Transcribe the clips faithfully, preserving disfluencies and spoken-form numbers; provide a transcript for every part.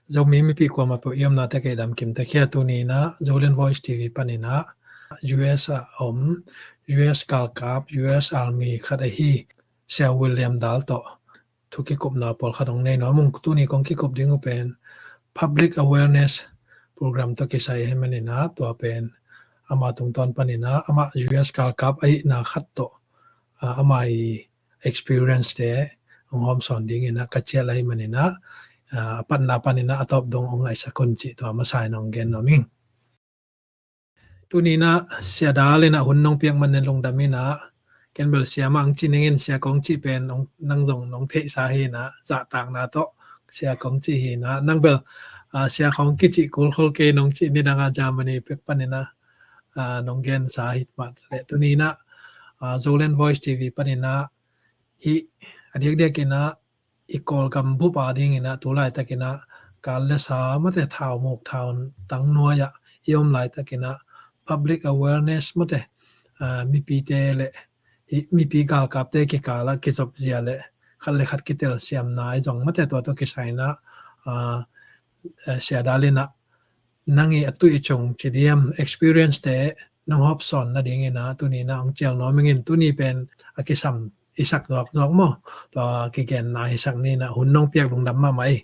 Zomi mipi kuamah peuh i omna teh kei damkim teh khia. Tuni in ah Zoland Voice T V panin ah U S a om, U S galkap, U S Army khat ahi Sia William Dahl tawh thu kikupna pawlkhat hong nei nuam ung. Tuni kong kikup ding uh pen public awareness program tawh kisai ahih manin ah, tua pen ama tungtawn panin ah, amah U S galkap ahihna khat tawh, ah, ama i experience te hong hawmsawn dingin ah ka cial ahih manin ah, ah, a patna panin ah a tawp dong hong ngaihsak un cih tua masa in hong gen nuam ing. Tuni in ah Sia Dahl in ah hun nong piak manin lungdam ing ah, ken bel Sia mah hong ci ning in, Sia kong cih pen nang zong nong theihsa hi in ah, zahtakna tawh Sia kong cih hi in ah, nang bel, ah, Sia kong kicih kulkhol kei nong cih, nidang a Germany pek panin ah, ah, nong gensa hi mah leh. Tuni in ah, ah, Zoland Voice T V panin ah hih a diakdiak in ah i Kawlgam bup a dingin ah tu laitakin ah kal le sa mate, thau muk thau tang nuai ah i om laitakin ah public awareness mate, ah, mipite le hih mipi galkapte kikal ah kizopzia le khat le khat kitelsiamna i zong mate, tua tawh kisai in ah, ah, eh, Sia Dahl in ah nang i a tui cung ci diam, experience te nong hawmsawn nadingin ah tuni in ah hong cial nuam ing in. Tuni pen a kisam i sak zuakzuak maw, tua kigenna hi sak ni in ah, hun nong piak lungdam mahmah ei.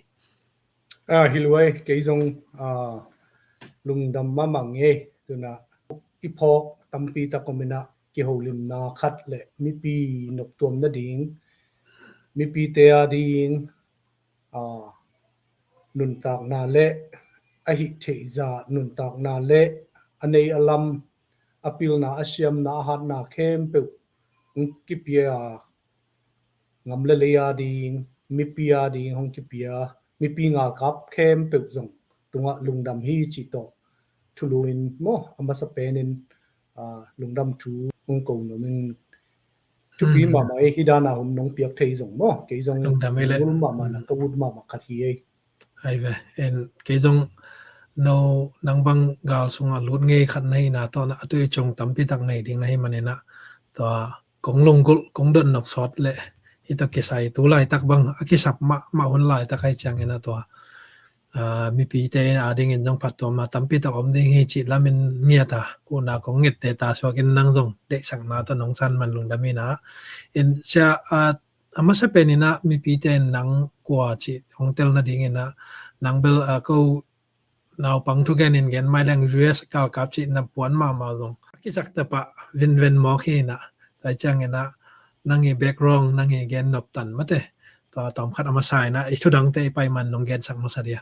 Ah, hi luai, kei zong, ah, lungdam mahmah ing ei. Tu in ah i phawk tampi tak om in ah, kiholimna khat le mipi noptuam nading, mipite a ding, aa, nuntakna le a hih theih zah nuntakna le a nei a lam, a pilna, a siamna, a hatna khempeuh hong kipia, ngam le lei a ding, mipi a ding hong kipia, mipi ngalkap khempeuh zong tungah lungdam hi cih tawh thulu in maw, a masa penin, aa, lungdam thu hong ko nuam ing. Thupi, mm, mahmah ei, hi dan a hun nong piak thei zong maw, kei zong lungdam ei leh, ngul mahmah na, mm, ka ut mahmah khat hi ei. Ai ve, en, kei zong no nang bang gal sungah lut ngei khat na hihna tawh in ah a tui cung tampi tak nei ding na hih manin ah, tua kong lunggulh, kong dot nop sawt leh hih tawh kisai tu laitak bang a kisap mahmah hun laitak ahih ciangin ah tua, aa, mipite a dingin zong phattuamna tampi tak om ding hi cih lamin ngiat a, utna kong ngitte ta suakin nang zong deihsakna tawh nong san man lungdam ing ah. In Sia, aa, a masa penin ah mipite in nang kua cih hong tel nadingin ah, nang bel, aa, ko naupang thugen in gen mai leng U S galkap cih na puan mahmah zong a kisak teh pah venven mawk hi in ah, tua ciangin ah nang i background, nang i gen nop tan mate, tua tawmkhat a masa in ah i thudangte i pai man nong gensak masa dia.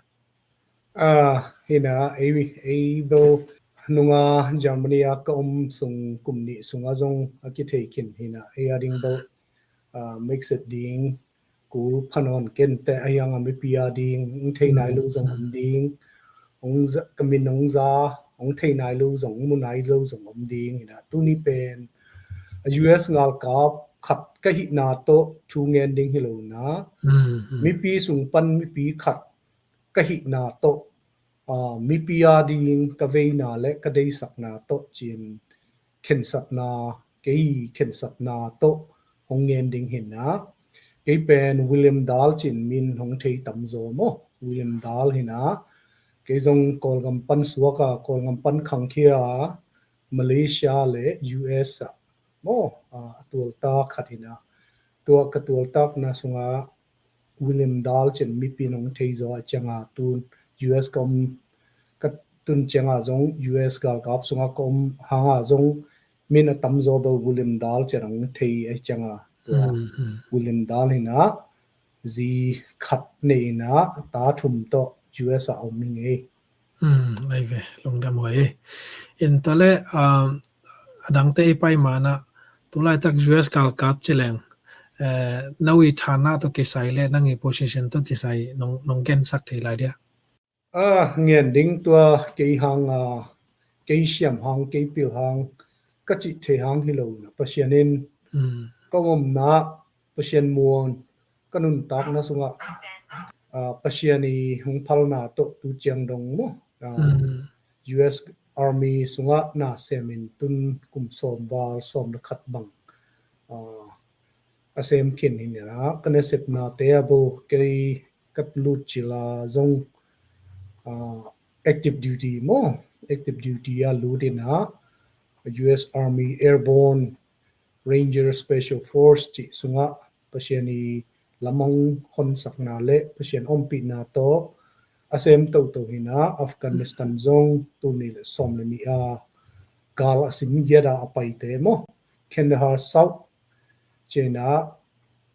Ah, hi in ah, ei, ei bel nunga Germany a ka om sung kum nih sungah zong a kithei khin hi in ah, ei a ding bel, ah, mixed ding, kul pha nawn ken teh, a hiang a mipi a ding hong thei nai lo zong om ding, hong za, ka min hong za, hong thei nai lo zong, hong mu nai lo zong om ding hi in ah, tuni pen a U S ngalkap khat ka hihna tawh thu ngen ding hi lo in ah, mm, mm, mipi sung pan mipi khat ka hihna tawh, aa, mipi a ding ka veina le ka deisakna tawh ci-in khensatna, kei khensatna tawh hong ngen ding hi in ah. Kei pen William Dahl ci-in min hong thei tamzaw maw, William Dahl hi in ah. Kei zong Kawlgam pan suak a, Kawlgam pan khangkhia a, Malaysia le U S ah maw, aa, a tualtak khat hi in ah. Tua ka tualtakna sungah William Dahl ci-in mipi in hong thei zaw a, ciangah tun U S ka om, ka tun ciangah zong U S galkap sungah ka om hangah zong min a tamzaw bel William Dahl ci-in hong thei a, ciangah tua, mm, mm, William Dahl hi in ah, zi khat nei in ah ta thum tawh U S ah om ing ei. Hmm, ai ve, lungdam huai ei. In tua leh, um, a dangte i pai ma-in ah, tu laitak U S galkap ci leng, eh, no i thana tawh kisai le nang i position tawh kisai nong, nong gensak thei lai dia? Ah, ngen ding tua kei hang, ah, kei siam hang, kei pil hang, ka cih thei hang hi lo in ah, Pasian in, hmm, ka omna Pasian muan, ka nuntakna sungah, ah, Pasian i hong phalna tawh tu ciang dong maw, ah, hmm, U S Army sungah na sem in tun kum sawm val sawm le khat bang, ah, a sem khin hi in ah, ka nasepnate a bel kei ka lut cil a zong ah, active duty maw, active duty a lut in ah U S Army Airborne Ranger Special Force cih sungah Pasian i lam hong honsakna le Pasian ompihna tawh a sem toto hi in ah Afghanistan zong tul nih le sawm le nih a gal a sim giat a a paite maw, Kandahar South ci in ah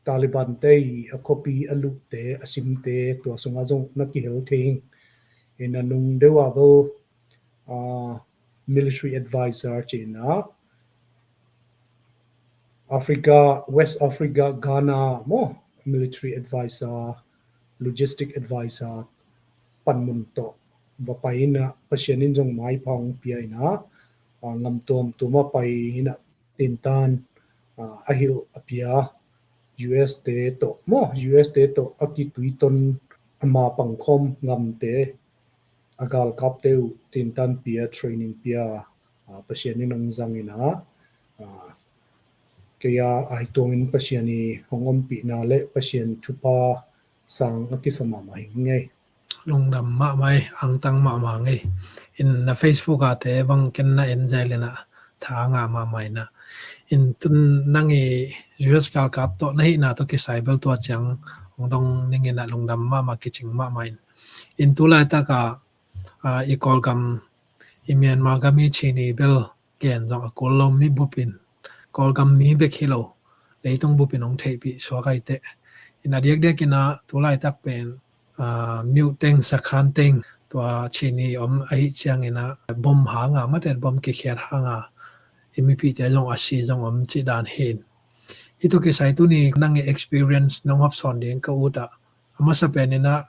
Taliban te i a khuapi a luhte a simte tua sungah zong na kihel thei ing. In ah nung deuh ah bel, ah, military advisor ci in ah Africa, West Africa, Ghana maw, military advisor, logistic advisor panmun tawh va pai in ah Pasian in zong maipha hong pia in ah, ah, ngam tuamtuam a pai in ah tintan, ah, a hilh a pia U S te tawh maw, U S te tawh a kituiton a ma pangkhawm ngamte a galkapte uh tintan pia, training pia, ah, Pasian in hong zang in ah, ah, kei a ai tuangin Pasian i hong ompihna le Pasian thupha sang a kisa mahmah hi ngei. Lungdam mahmah ei, angtang mahmah ngei. In na Facebook a te bang ken na en zail in ah tha a ngah mahmah in ah. In tun nang i U S galkap tawh na hihna tawh kisai bel tua ciang hong dong ning in ah lungdam mahmah kicing mahmah in. In tu laitak ah, ah, i Kawlgam, i Myanmar gam i Chin i bel gen zong a kul lo, mi bup in, Kawlgam mi bek hi lo, leitung bup in hong theihpih suak ahi teh. In a diakdiak in ah tu laitak pen, ah, Myo teng, Sakhan teng tua Chin i om ahih ciangin ah bom hang a, mate, bom kikhiat hang a i mipihte zong a si zong om cih dan hi in. Hih tawh kisai tuni nang i experience nong hawmsawn ding ka ut ah, a masa pen in ah,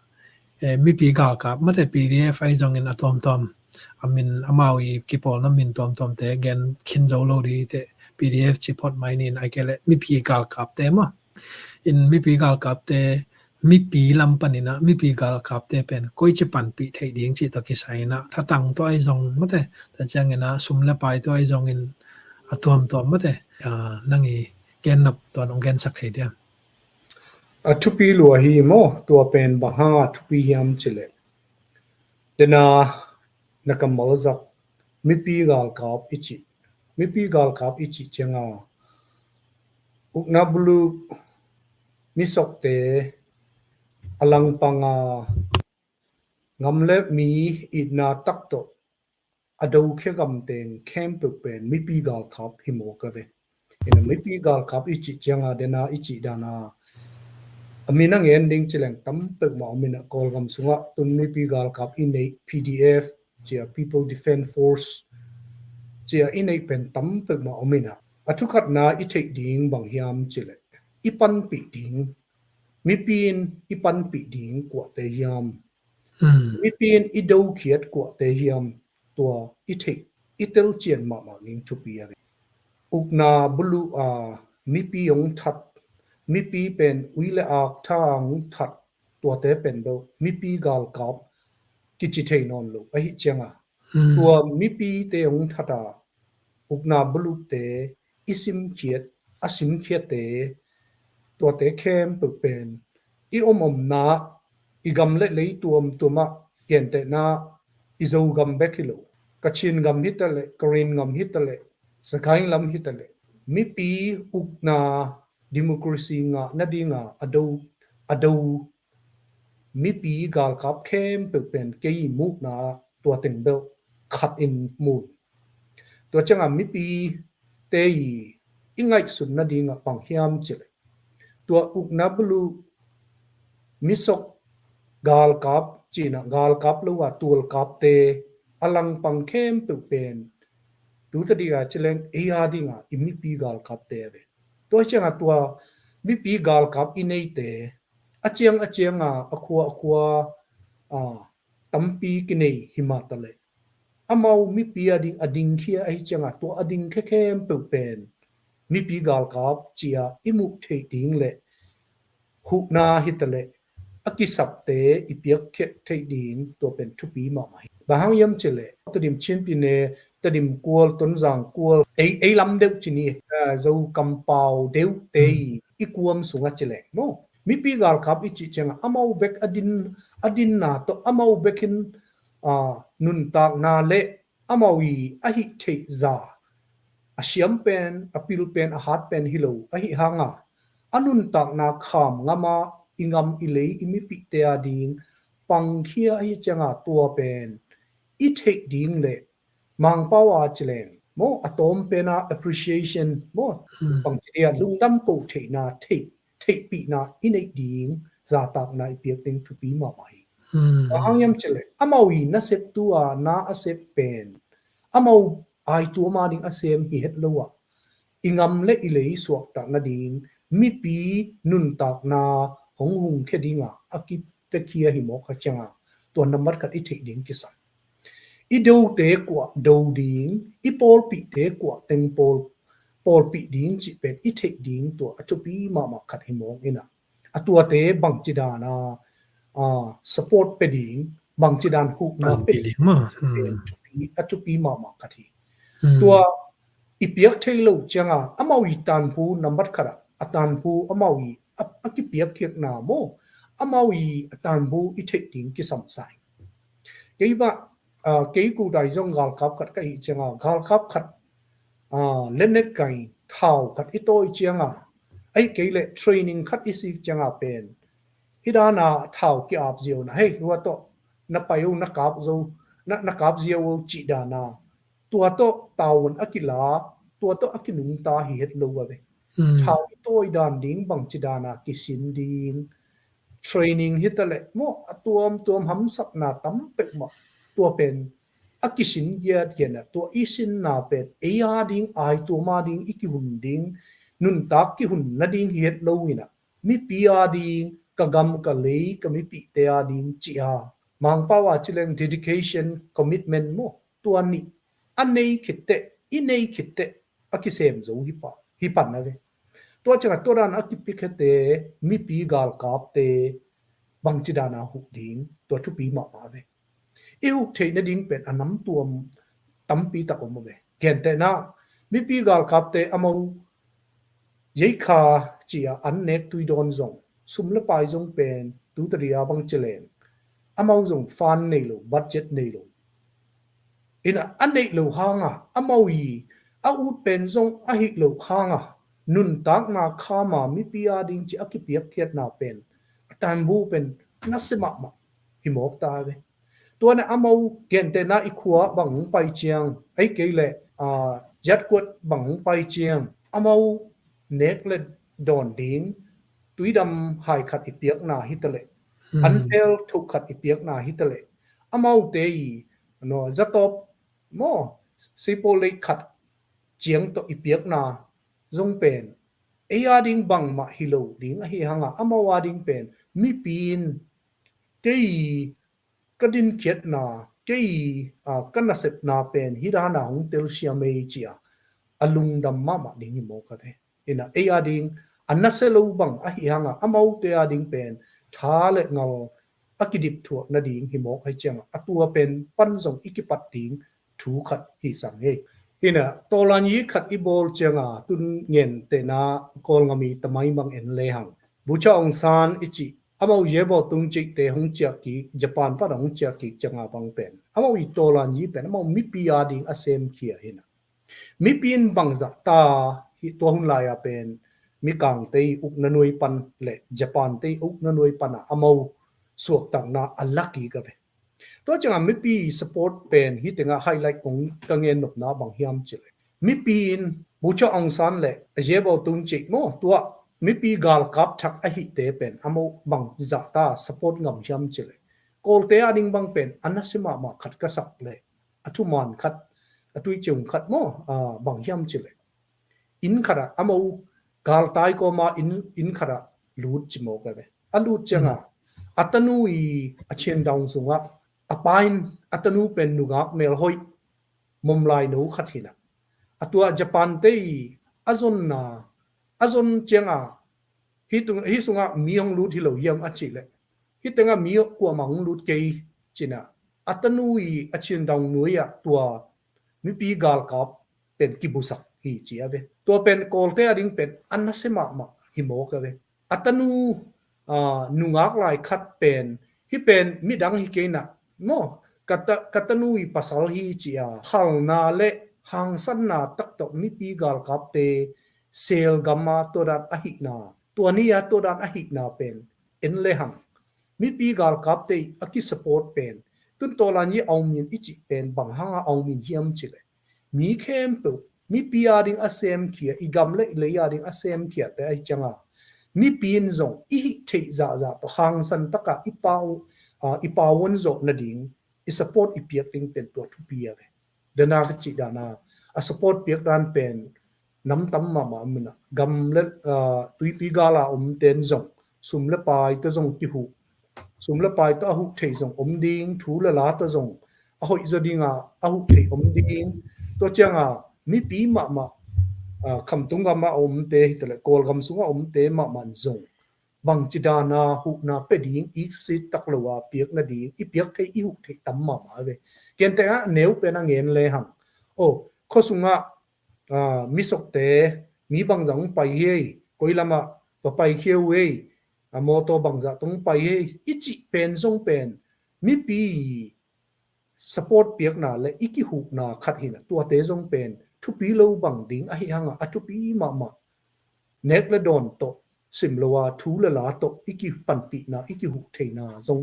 eh, mipi galkap, mate, P D F ahi zongin a tuamtuam, a min, amau i kipawlna min tuamtuamte gen khin zo lo ding hi teh, P D F ci phot mai ni in, ahih kei leh mipi galkapte maw. In mipi galkapte, mipi lam pan in ah mipi galkapte pen koici panpih theih ding cih tawh kisai in ah thatang tawh ahi zong, mate, tua ciangin ah sum le pai tawh ahi zongin a tuamtuam, mate, ah, nang i gennop tua nong gensak thei diam? A thupi lua hi maw, tua pen bang hang a thupi hiam cih leh, dena na kammal zak, mipi galkap i cih, mipi galkap i cih ciang a ukna buluk misokte a langpang a ngam le mi itna tak tawh a dokhia gam teng khempeuh pen mipi galkap hi mawk a ve. In ah mipi galkap i cih ciang a dena i cih dan a, a min a ngen ding ci leng tam peuhmah om in ah, Kawlgam sungah tun mipi galkap i neih, P D F ci a, People Defence Force ci a i neih pen tam peuhmah om in ah, a thukhatna i theih ding bang hiam cih leh, i panpih ding, mipi in i panpih ding kuate hiam, mipi in i dokhiat kuate hiam, tua i theih, i telcian mahmah ding thupi a ve. Ukna buluk a mipi hong that, mipi pen ui le ak tha hong that, tuate pen bel mipi galkap kici thei nawn lo ahih ciang a, tua mipite hong that a ukna bulukte i simkhiat, a simkhiatte, tuate khempeuh pen i om omna, i gam le lei tuamtuam ah, gentehna i Zogam bek hi lo, Kachin gam hi ta leh, Karen gam hi ta leh, Sagaing lam hi ta leh, mipi ukna, democracy ngah nading a a do, a do mipi galkap khempeuh pen kei i muhna ah tua teng bel khat in mun. Tua ciang a mipite i, i ngaihsut nading a bang hiam cih leh, tua ukna buluk misok galkap ci in ah, galkap lo a tualkapte a langpang khempeuh pen tu ta ding a ci leng ei a ding a i mipi galkapte a ve. Tua ciang a tua mipi galkap i neite a ciang a ciang a, a khua a khua a, tampi kinei hi mah ta leh, amau mipi a ding, a dingkhia ahih ciang a, tua a dingkhia khempeuh pen mipi galkap ci a i muh theih ding le huhna hi ta leh, a kisapte i piakkhiat theih ding tua pen thupi mahmah hi. Bang hang hiam cih leh, Tedim Chin Pyine, Tedim kual, Tonzang kual, ei, ei lam deuh ci ni, ah, Zo kampau deuhte i, i kuam sungah ci leng maw, mipi galkap i cih ciang a, amau bek a din, a dinna tawh, amau bek in aa, nuntakna le amau i a hih theih za a siam pen, a pil pen, a hat pen hi lo ahi hanga, a nuntakna kham ngama i ngam i lei i mipihte a ding pangkhia ahi cianga tua pen i theih ding le Mangpau a ci leng maw, a tawm pena appreciation maw, bangci dia lungdam ko theihna, theih, theihpihna i neih ding zatakna i piak ding thupi mahmah hi. Bang hang hiam cileh amau i nasep tu a na a sep pen amau ai tuam a ding a sem hi het lo ah, i ngam le i lei suaktak nading mipi nuntakna hong hungkhia dinga a kipiakhia hi mawk a cianga tua nambat khat i theih ding kisam. I dote kuah do ding, i pawlpihte kuah teng pawl, pawlpih ding cih pen i theih ding tua a thupi mahmah khat hi mawk ina. A tuate bangci dana, aa, support pe ding, bangci dan hukna pe ding, a thupi, a thupi mahmah khat hi. Tua i piak thei lo cianga amau i tanpu nambat khat ah, a tanpu amau i a, a kipiak khiakna maw, amau i a tanpu i theih ding kisam sa hi. Kei bah, aa, kei kudai zong galkap khat ka hih cianga galkap khat, aa, lennet kai thau khat i tawi cianga, ahi kei le training khat i sik cianga pen hi dana thau ki-ap ziau na, hei, hua tawh na pai uh, na kap zo, na, na kap ziau uh cih dana tua tawh tavuan a kila, tua tawh a kinungta hi het lo a ve. Thau i tawi dan ding bangci dana kisin ding, training hi taleh maw, a tuamtuam hamsatna tam peuhmah tua pen a kisin giatgiatna, tua i sinna pen ei a ding ai tuam a ding i kihun ding, nuntak kihun nading hi het lo ina, mipi a ding, ka gam ka lei ka mipihte a ding ci a, Mangpau a ci leng dedication, commitment maw, tua nih a nei khitteh, i nei khitteh a kisem zo hi pa, hi pan a ve. Tua cianga tua dan a kipiakhete mipi galkapte bangci dana huh ding tua thupi mahmah ve. I huh theih nading pen a namtuam tampi tak om a ve. Gentehna mipi galkapte amau yeikha cia an nek tui dawn zong, sum le pai zong pen tu tadi a bang ci leng amau zong fund nei lo, budget nei lo. Ina a neih lo hanga amau i a ut pen zong ahi lo hanga nuntakna khama mipi a ding ci a kipiakkhiatna pen a tanbu pen nasia mahmah hi mawk ta ve. Tuana amau gentehna i khua bang hong pai ciang, ahi kei le, aa, ziatkuat bang hong pai ciang amau nek le dawn ding tuidam hai khat i piakna hi taleh, antel thuk khat i piakna hi taleh, amaute i, no, zatawp maw, sipaw lei khat ciang tawh i piakna zong pen ei a ding bangmah hi lo ding ahi hanga amau a ding pen mipi in kei ka dinkhiatna, kei, aa, ka nasepna pen hi dana hong telsiam ei cia a lungdam mahmah ding hi mawk a ve. Ina ei a ding a nasia lo bang ahi hanga amaute a ding pen tha le ngal a kidip thuak nading hi mawk ahi cianga a tua pen pan zong i kipat ding thu khat hi sang hi. Ina tawlanyi khat i bawl cianga tun gentehna Kawlngam i tamai bang en lehang Bogyoke Aung San i cih amau yebo tung cihte hong ciah kik, Japan pan hong ciah kik cianga bang pen amau i tawlanyi pen amau mipi a ding a semkhia hina. Mipi in bangzah ta hi tua hun lai-a pen mikangte i ukna nuai pan le Japante i ukna nuai pana amau suaktakna a la kik a ve. Tua cianga mipi support pen hi tengah highlight kong ka ngen nopna bang hiam cileh, mipi in Bogyoke Aung San le a yebo tung cih maw, tua mipi galkap thak ahihte pen amau bangzah ta support ngam hiam cileh, Kawlte a ding bang pen a nasia mahmah khat ka sak le a thuman khat, a tuiciung khat maw, aa, bang hiam cileh, inn khatah amau galtai kawma inn, inn khatah lut ci mawk a ve. A lut cianga a tanu i a chindaung sungah a pa in a tanu pen nungak melhoih momlai no khat hina. A tua Japante i a zonna, a zon cianga hi tung, hi sungah mi hong lut hi lo hiam a cih leh, hi tengah mi kuamah hong lut kei cina a tanu i a chindaung nuai-ah tua mipi galkap pen kibusak hi ci a ve. Tua pen Kawlte a ding pen a nasia mahmah hi mawk a ve. A tanu, aa, nungak lai khat pen, hi pen midang hi kei na maw, ka ta, ka tanu i pasal hi ci-a halna le hangsanna taktak mipi galkapte selgam a tua dan ahihna, tua ni a tua dan ahihna pen en le hang. Mipi galkapte a kisupport pen tun tawlan i aumin i cih pen bang hanga aumin hiam cileh, mi khempeuh mipi ading a semkhia, i gam le i lei ading a semkhiate ahi cianga mipi in zong i hih theih zahzah tawh hangsan taka i pau, a, i pau un zawh nading i support i piak ding pen tua thupi a ve. Dana ka cih dana a support piak dan pen nam tam mahmah munah gam le, a, tuipi gala omten zong sum le pai tawh zong kihuh, sum le pai tawh a huh thei zong om ding, thu le la tawh zong a hoih zaw dinga a huh thei om ding. Tua cianga mipi mahmah, a, khamtung gama omte hitaleh Kawlgam sunga omte mahmah zong bangci dana huhna pe ding i sit tak lo a piak nading i piak thei i huh thei tam mahmah ve. Kente ah neu pen a ngen le hang. O, khuasungah, a, misokte mi bangzah hong pai hi ei, koi lamah va pai khia uh ei, a, mawtaw bangzah tong pai hi ei i cih pen zong pen mipi support piakna le i kihukna khat hina, tuate zong pen thupi lo bang ding ahi hanga a thupi mahmah nek le dawn tawh sim lo a thu le la tawh i kipanpihna i kihuh theina zong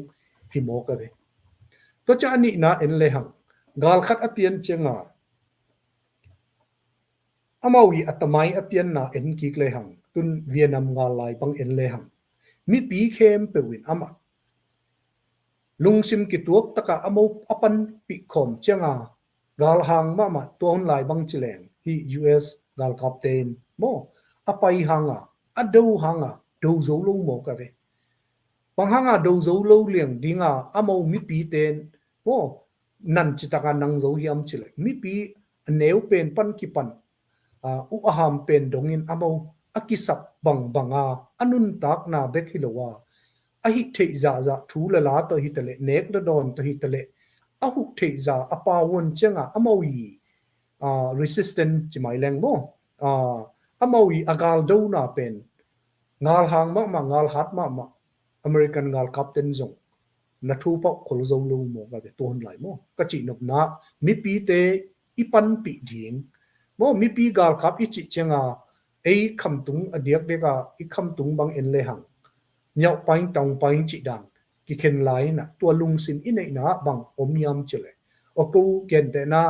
hi mawk a ve. Tua ciang a nihna en le hang, gal khat a pian cianga amau i a tamai a pianna en kik le hang, tun Vietnam gal lai bang en le hang, mipi khempeuh in amah lungsim kituak taka amau a panpih khawm cianga galhang mahmah tua hun lai bang cileng hi U S galkapte in maw a pai hanga a do hanga do zo lo mawk a ve. Bang hanga do zo lo liang dinga amau mipite in maw nan citaka nang zo hiam cileh mipi a neu pen pan kipan, a, uh a ham pen dongin amau a kisap bangbanga a nuntakna bek hi lo a, a hih theih zahzah thu le la tawh hitaleh nek le dawn tawh hitaleh a huh theih zah a pau un cianga amau i, a, resistance ci mai leng maw, a, amau i a galdona pen galhang mahmah, galhat mahmah American galkapten zong na thu pauh khol zo lo mawk a ve tua hun lai maw. Ka cihnopna mipite i panpih ding maw, mipi galkap i cih cianga ei khamtung a diakdiaka i khamtung bang en le hang miauh paing taung paing cih dan kikhen lai hina, tua lungsim i neihna bang om hiam cileh. O ko kentehna,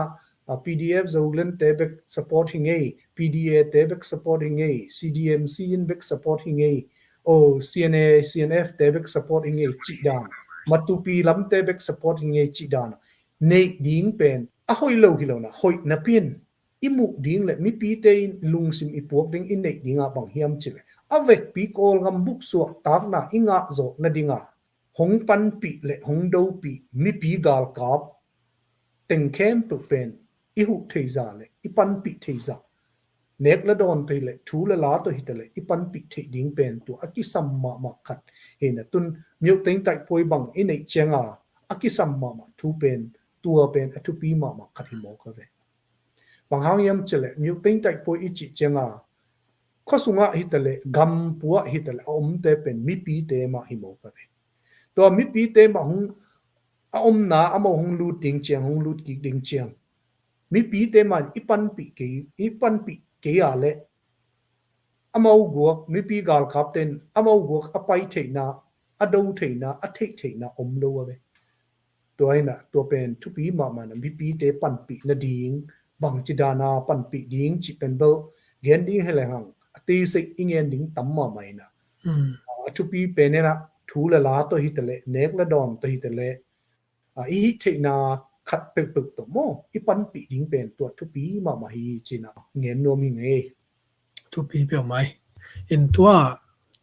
a, P D F Zolandte bek support hi ngei, P D A te bek support hi ngei, C D M C in bek support hi ngei, o C N A, C N F te bek support hi ngei cih dan, Matupi lamte bek support hi ngei cih dan neih ding pen a hoih lo hi lo na, hoih napi in i muh ding le mipite in lungsim i puak ding i neih dinga bang hiam cileh a vekpi Kawlgam buk suaktakna i ngah zawh nadinga hong panpih le hong dopih mipi galkap teng khempeuh pen i huh thei zah le i panpih thei zah, nek le dawn tawh hi le thu le la tawh hi ta le i panpih theih ding pen tua a kisam mahmah khat hi na. Tun miuhteng taihpuai bang i neih cianga a kisam mahmah thu pen tua pen a thupi mahmah khat hi mawk a ve. Bang hang hiam cileh miuhteng taihpuai i cih cianga khuasungah hi ta le gampuah hi ta le a omte pen mipite mah hi mawk a ve. Tua mipite mah hong a omna amau hong lut ding ciang, hong lut kik ding ciang mipite mah i panpih kei, i panpih kei a le amau guak mipi galkapten amau guak a pai theihna, a do theihna, a theih theihna om lo a ve. Tua hina tua pen thupi mahmah na mipite panpih nading bangci dana panpih ding cih pen bel gen ding hi le hang a teisei i ngen ding tam mahmah hina. A thupi pen hina thu le la tawh hi ta le nek le dawn tawh hi ta le a i hih theihna khat peuhpeuh tawh maw i panpih ding pen tua thupi mahmah hi cina ngen nuam hi ngei. Thupi peuhmah in tua,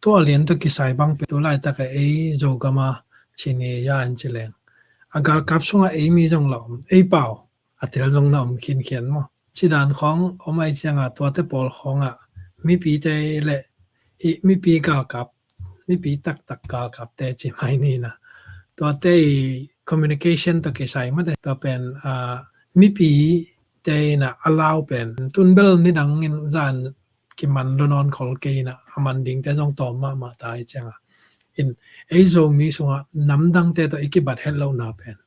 tua lian tawh kisai bang pen tu laitaka ei Zogama cini ya in ci leng a galkap sungah ei mi zong la om, ei pau a tel zong na om khinkhian maw. Cidan khawng om ai cianga tuate pawl khawngah mipite le hih mipi galkap, mipi taktak galkapte ci mai nina tuate i communication tawh kisai mate tua pen a mipite ina a lau pen tunbel nidangin zan kiman lo nawn khol kei ina a man dingte zong tawm mahmah ta ai cianga in ei Zomi sungah namdangte tawh i kibat het lohna pen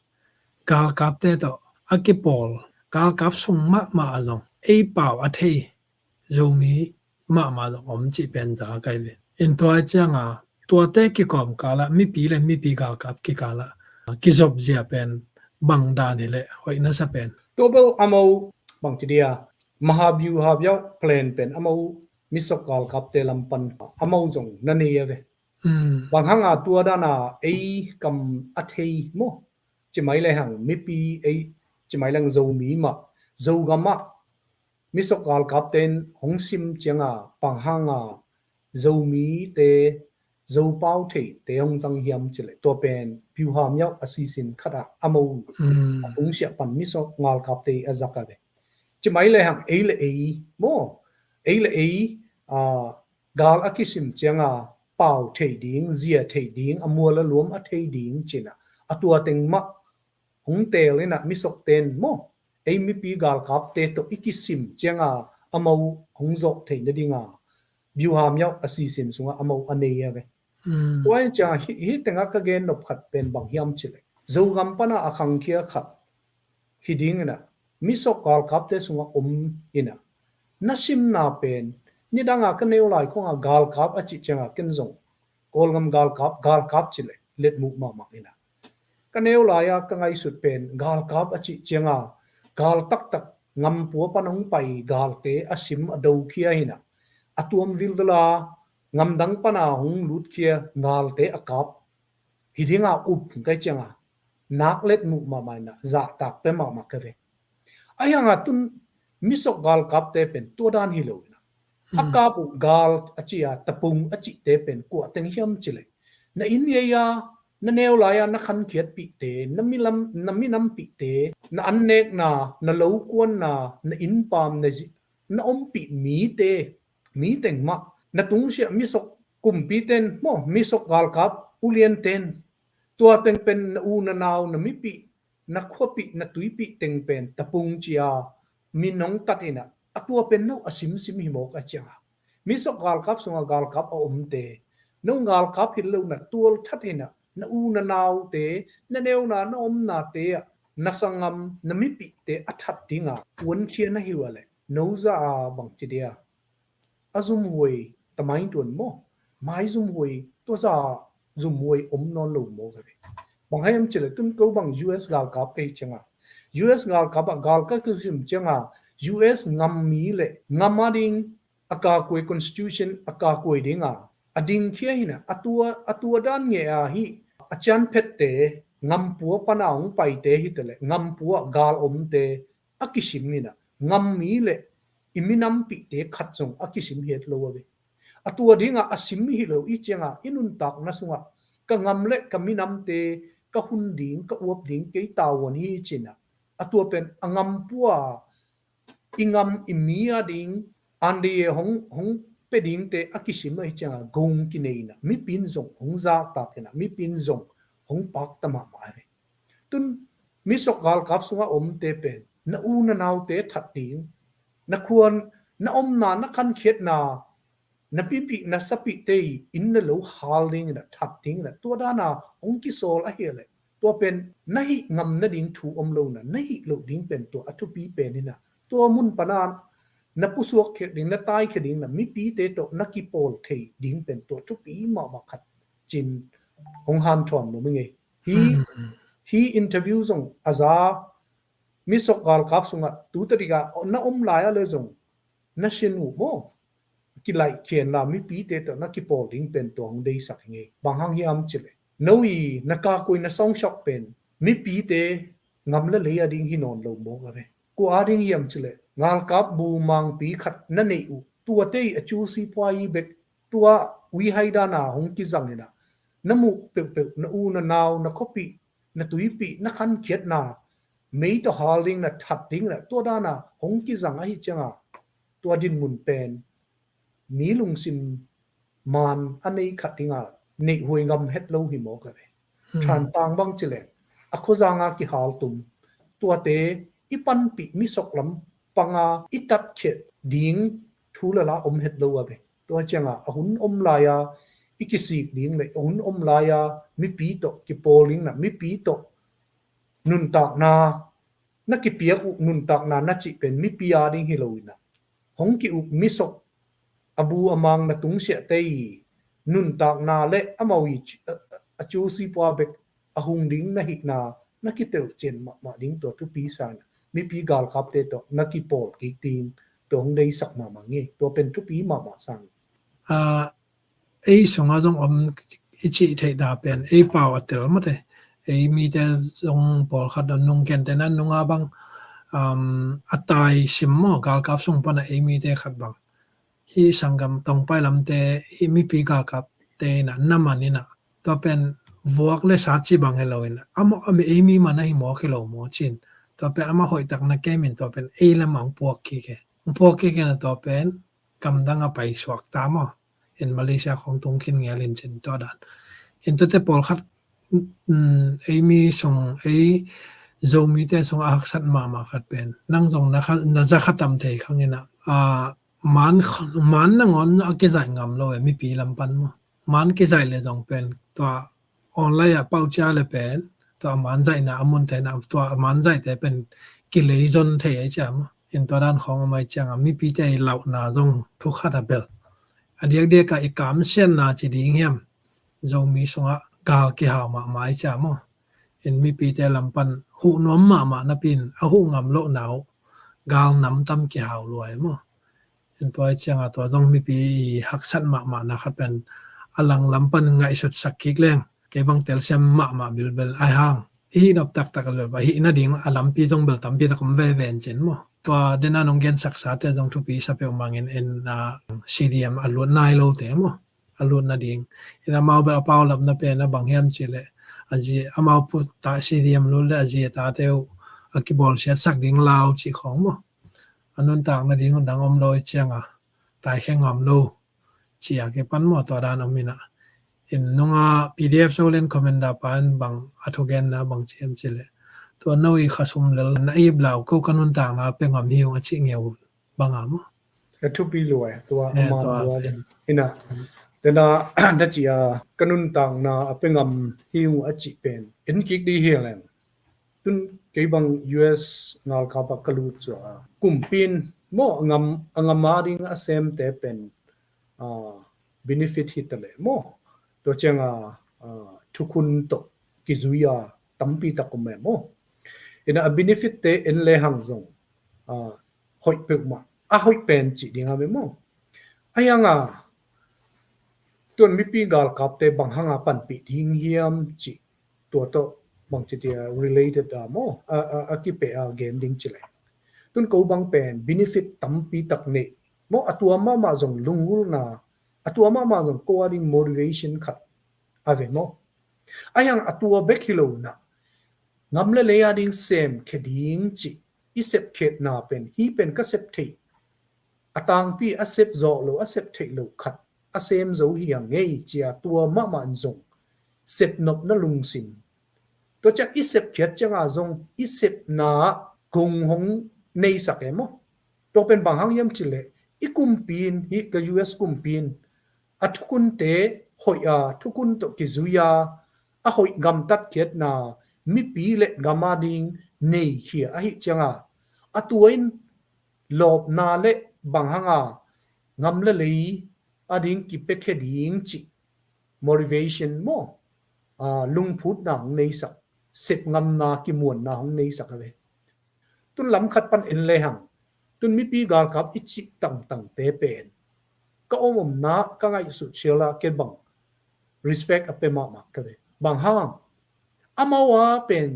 galkapte tawh a kipawl, galkap sung mahmah ah zong ei pau a thei Zomi mahmah zong om cih pen za kai ve. In tua cianga tuate kikawm kalah, mipi le mipi galkap kikalah kizopzia pen bang dan hileh hoih na sa pen? Tua bel amau bang ci dia, mahabiu habiau plan pen amau misok galkapte lam pan amau zong na nei a ve. Bang hanga tua dana ei kam a thei maw? Ci mai le hang mipi ei, ci mai le hang Zomi mah, Zogam ah misok galkapte in hong sim cianga bang hanga Zomite, Zopau theite hong zang hiam cileh tua pen biuham yauh a sisin khatah amau a tungsiah pan misok galkapte a zak a ve. Ci mai le hang ei le ei maw, ei le ei gal a kisim cianga pau thei ding, zia thei ding, a mual a luam a thei ding cina a tua teng mah hong teel ina misokten maw, ei mipi galkapte tawh i kisim cianga amau hong zawh theih nadinga biuham yauh a sisin sunga amau a nei a ve. Tua in cianga hi, hi tenga ka gen nop khat pen bang hiam cileh, Zogam pana a khangkhia khat hi ding ina, misok galkapte sunga om ina, na simna pen nidanga ka neu lai khonga galkap a cih cianga ken zong Kawlgam galkap, galkap cileh letmuh mahmah ina, ka neu lai-a ka ngaihsut pen galkap a cih cianga gal taktak ngampua pan hong pai galte a sim a dokhia hina, a tuam vilvela ngamdang pana hong lutkhia galte a kap hi dinga up kai cianga nak letmuh mahmah ina zahtak pe mahmah ka ve. Ahi hanga tun misok galkapte pen tua dan hi lo ina, a kap uh gal a cia tapung a cihte pen kuah teng hiam cileh, na inn ngeia na neu lai-a na khankhiatpihte, na milam, na minampihte, na annekna, na lokuanna, na innpam, na zi-, na ompih mite, mi teng mah, na tungsiah misok kumpite in maw, misok galkap uliante in tua teng pen na u na nau, na mipih, na khuapih, na tuipih teng pen tapung cia min hong tat ina, a tua pen no a simsim hi mawk a cianga misok galkap sunga galkap a omte, no galkap hi lo na tual that hina, na u na naute, na neuna na omnate ah na sanggam na mipihte a that dinga puankhia na hi uh a leh no za a bang ci dia, a zumhuai tamaingtuan maw, mai zumhuai, tua za zumhuai om nawn lo maw ka ve. Bang hang hiam cileh tun ko bang U S galkap ka hi cianga, U S galkap ah gal ka kisim cianga U S ngam mi le ngam a ding a kakuai constitution a kakuai dinga a dingkhia hina, a tua, a tua dan nge a hi a cianphette ngampua pana hong paite hi tele ngampua gal omte a kisim hina, ngam mi le i minampihte khat zong a kisim hiat lo a ve. A tua dinga a sim hi lo i cianga i nuntakna sunga ka ngam le ka minamte ka hun ding, ka uap ding kei tavuan hi cina, a tua pen a ngampua i ngam i mi a ding ande hong, hong pe dingte a kisim ahi cianga gong kineina mipin zong hong zahtakina mipin zong hong pakta mahmah a ve. Tun misok galkap sunga omte pen na u na naute that ding, na khuan, na omna, na khankhiatna, na pipih na sapihte i inn na lo hal dingina that dingina tua dana hong kisawl ahi a leh tua pen na hih ngam nading thu om lona na hih loh ding pen tua a thupi pen hina, tua mun pana na pusuak khia ding, na taikhia dingna mipite tawh na kipawl thei ding pen tua thupi mahmah khat cin hong hanthawn lo mi ngei. Hi, hi interview zong a za misok galkap sunga tuta dika na om lai a le zong na sin uh maw? Kilaih khianla mipite tawh na kipawl ding pen tua hong deisak hi ngei. Bang hang hiam cileh no i na kakuai na songshok pen mipite ngam le lei a ding hi nawn lo mawk a ve. Kua a ding hiam cileh galkap bu mangpi khat na neih uh tuate i a cu sipuai i bek tua uihaidana hong kizangina na muh peuhpeuh na u na nau na khuapih na tuipih na khankhiatna mei tawh hal dingna that dingna tua dana hong kizang ahi cianga tua dinmun pen mi lungsim man a nei khat dinga neihhuai ngam het lo hi mawk a ve. Thantang bang cileng a khuazanga kihal tum tuate i panpih misok lam panga i tatkhiat ding thu lala om het lo a ve. Tua cianga a hun om laia i kisik ding le a hun om laia mipi tawh kipawl dingna mipi tawh nuntakna na kipiak uh nuntakna na cih pen mipi a ding hi lo inah, hong ki-uk misok a bu a mang na tungsiahte i nuntakna le amau i a, a, a cusi pua bek a hung ding na hihna na kitelcian mahmah ding tua thupi sa inah mipi galkapte tawh na kipawl kik ding tua hong deisak mahmah ngei. Tua pen thupi mahmah sang. Ah, ei sungah zong om i cih theih da pen ei pau a tel mate. Ei mite zong pawlkhat a nung kente na nunga bang, um, a tai sim maw, galkap sung pana ei mite khat bang hi sanggam tongpai lamte i mipi galkapte inah na man inah tua pen vuak le sat ci bang hi lo inah amah a mi ei mi man ahi mawk hi lo maw cin. Tua pen amah hoihtak na kemin tua pen ei lamah hong puak kik e. Hong puak kik inah tua pen gamdang a pai suak ta maw. In Malaysia khong tung khin ngel in cin tua dan. In tuate pawlkhat, um, ei mi sung, ei Zomite sung a haksat mahmah khat pen nang zong na kha, na za kha tam thei khang inah, ah, man, man nangawn a kizaih ngam lo e mipi lam pan maw. Man kizaih le zong pen tua online ah pau cia le pen tua a man zaihna a mun te na tua a man zaihte pen kilei zon thei ai cia maw. In tua dan khawng a mai cianga mipite i lauhna zong thukhat a bel a diakdiak ah i kamsianna ci ding hiam, Zomi sungah gal kihau mahmah ai cia maw. In mipite lam pan huh nuam mahmah napi in a huh ngam lohna uh gal nam tam kihau lua ai maw. In tua ai cianga tua zong mipi i haksat mahmahna khat pen a lang lam pan ngaihsutsak kik leng kei bang telsiam mahmah bilbel ai hang. I hih nop taktak a lel ba hih nading a lampi zong bel tampi tak om veve in cin maw. Tua dena nong gensaksate zong thupi sa peuh mangin in, ah, C D M a lut nai lote maw. A lut nading. In amau bel a paulapna pen a bang hiam cih leh a zi, amau puta C D M lut le a zi a tate uh a kibawlsiatsak ding lau cih khawng maw. A nuntak nading hun dang om lo i cianga taikhia ngam lo cia kipan maw tua dan om inah. In nunga P D F Zoland Commander pa in bang a thugenna bang ci hiam cih leh tua no i khasum lel na ip lau ko ka nuntakna pe ngam hi ung a cih ngeu banga maw. A thupi lua e tua. Eh, amau tua. Tua den inah dena na ci a ka nuntakna a pe ngam hi ung a cih pen en kik di hi leng. Tun kei bang U S ngalkap ah ka lut zua a kumpi in maw a ngam, a ngam a ding a semte pen, ah, benefit hi ta leh maw. Tua cianga, ah, thukhun tawh kizui a tampi tak om e maw. Inah a benefit te en le hang zong, ah, hoih peuhmah a hoih pen cih ding a me maw. A hianga tuan mipi galkapte bang hanga panpih ding hiam cih tua tawh bangci tia related a maw a, a, a kipeh a gen ding ci leh. Tun ko bang pen benefit tampi tak nei maw a tua mahmah zong lungulna a tua mahmah zong ko a ding motivation khat a ve maw. A hiang a tua bek hi lo na ngam le lei a ding sem khe ding cih i sep khetna pen hi pen ka sep theih a tangpi a sep zawh lo a sep theih lo khat a sem zo hi a ngei cia tua mahmah in zong sep nopna lungsim. Tua ciang i sep khiat cianga zong i sepna gong hong neisak e maw. Tua pen bang hang hiam cih leh i kumpi in hi ka U S kumpi in a thukunte hoih a thukun tawh kizui a a hoih gamtat khiatna mipi le gam a ding nei khia ahi cianga a tua in lawpna le bang hanga ngam le lei a ding kipekhe ding cih motivation maw, a, lungphutna hong neisak, sep ngamna kimuanna hong neisak a ve. Tun lam khat pan en le hang tun mipi galkap i cih tangtangte pen ka om omna ka ngaihsut siala ken bang respect a pe mahmah ka ve. Bang hang amau a pen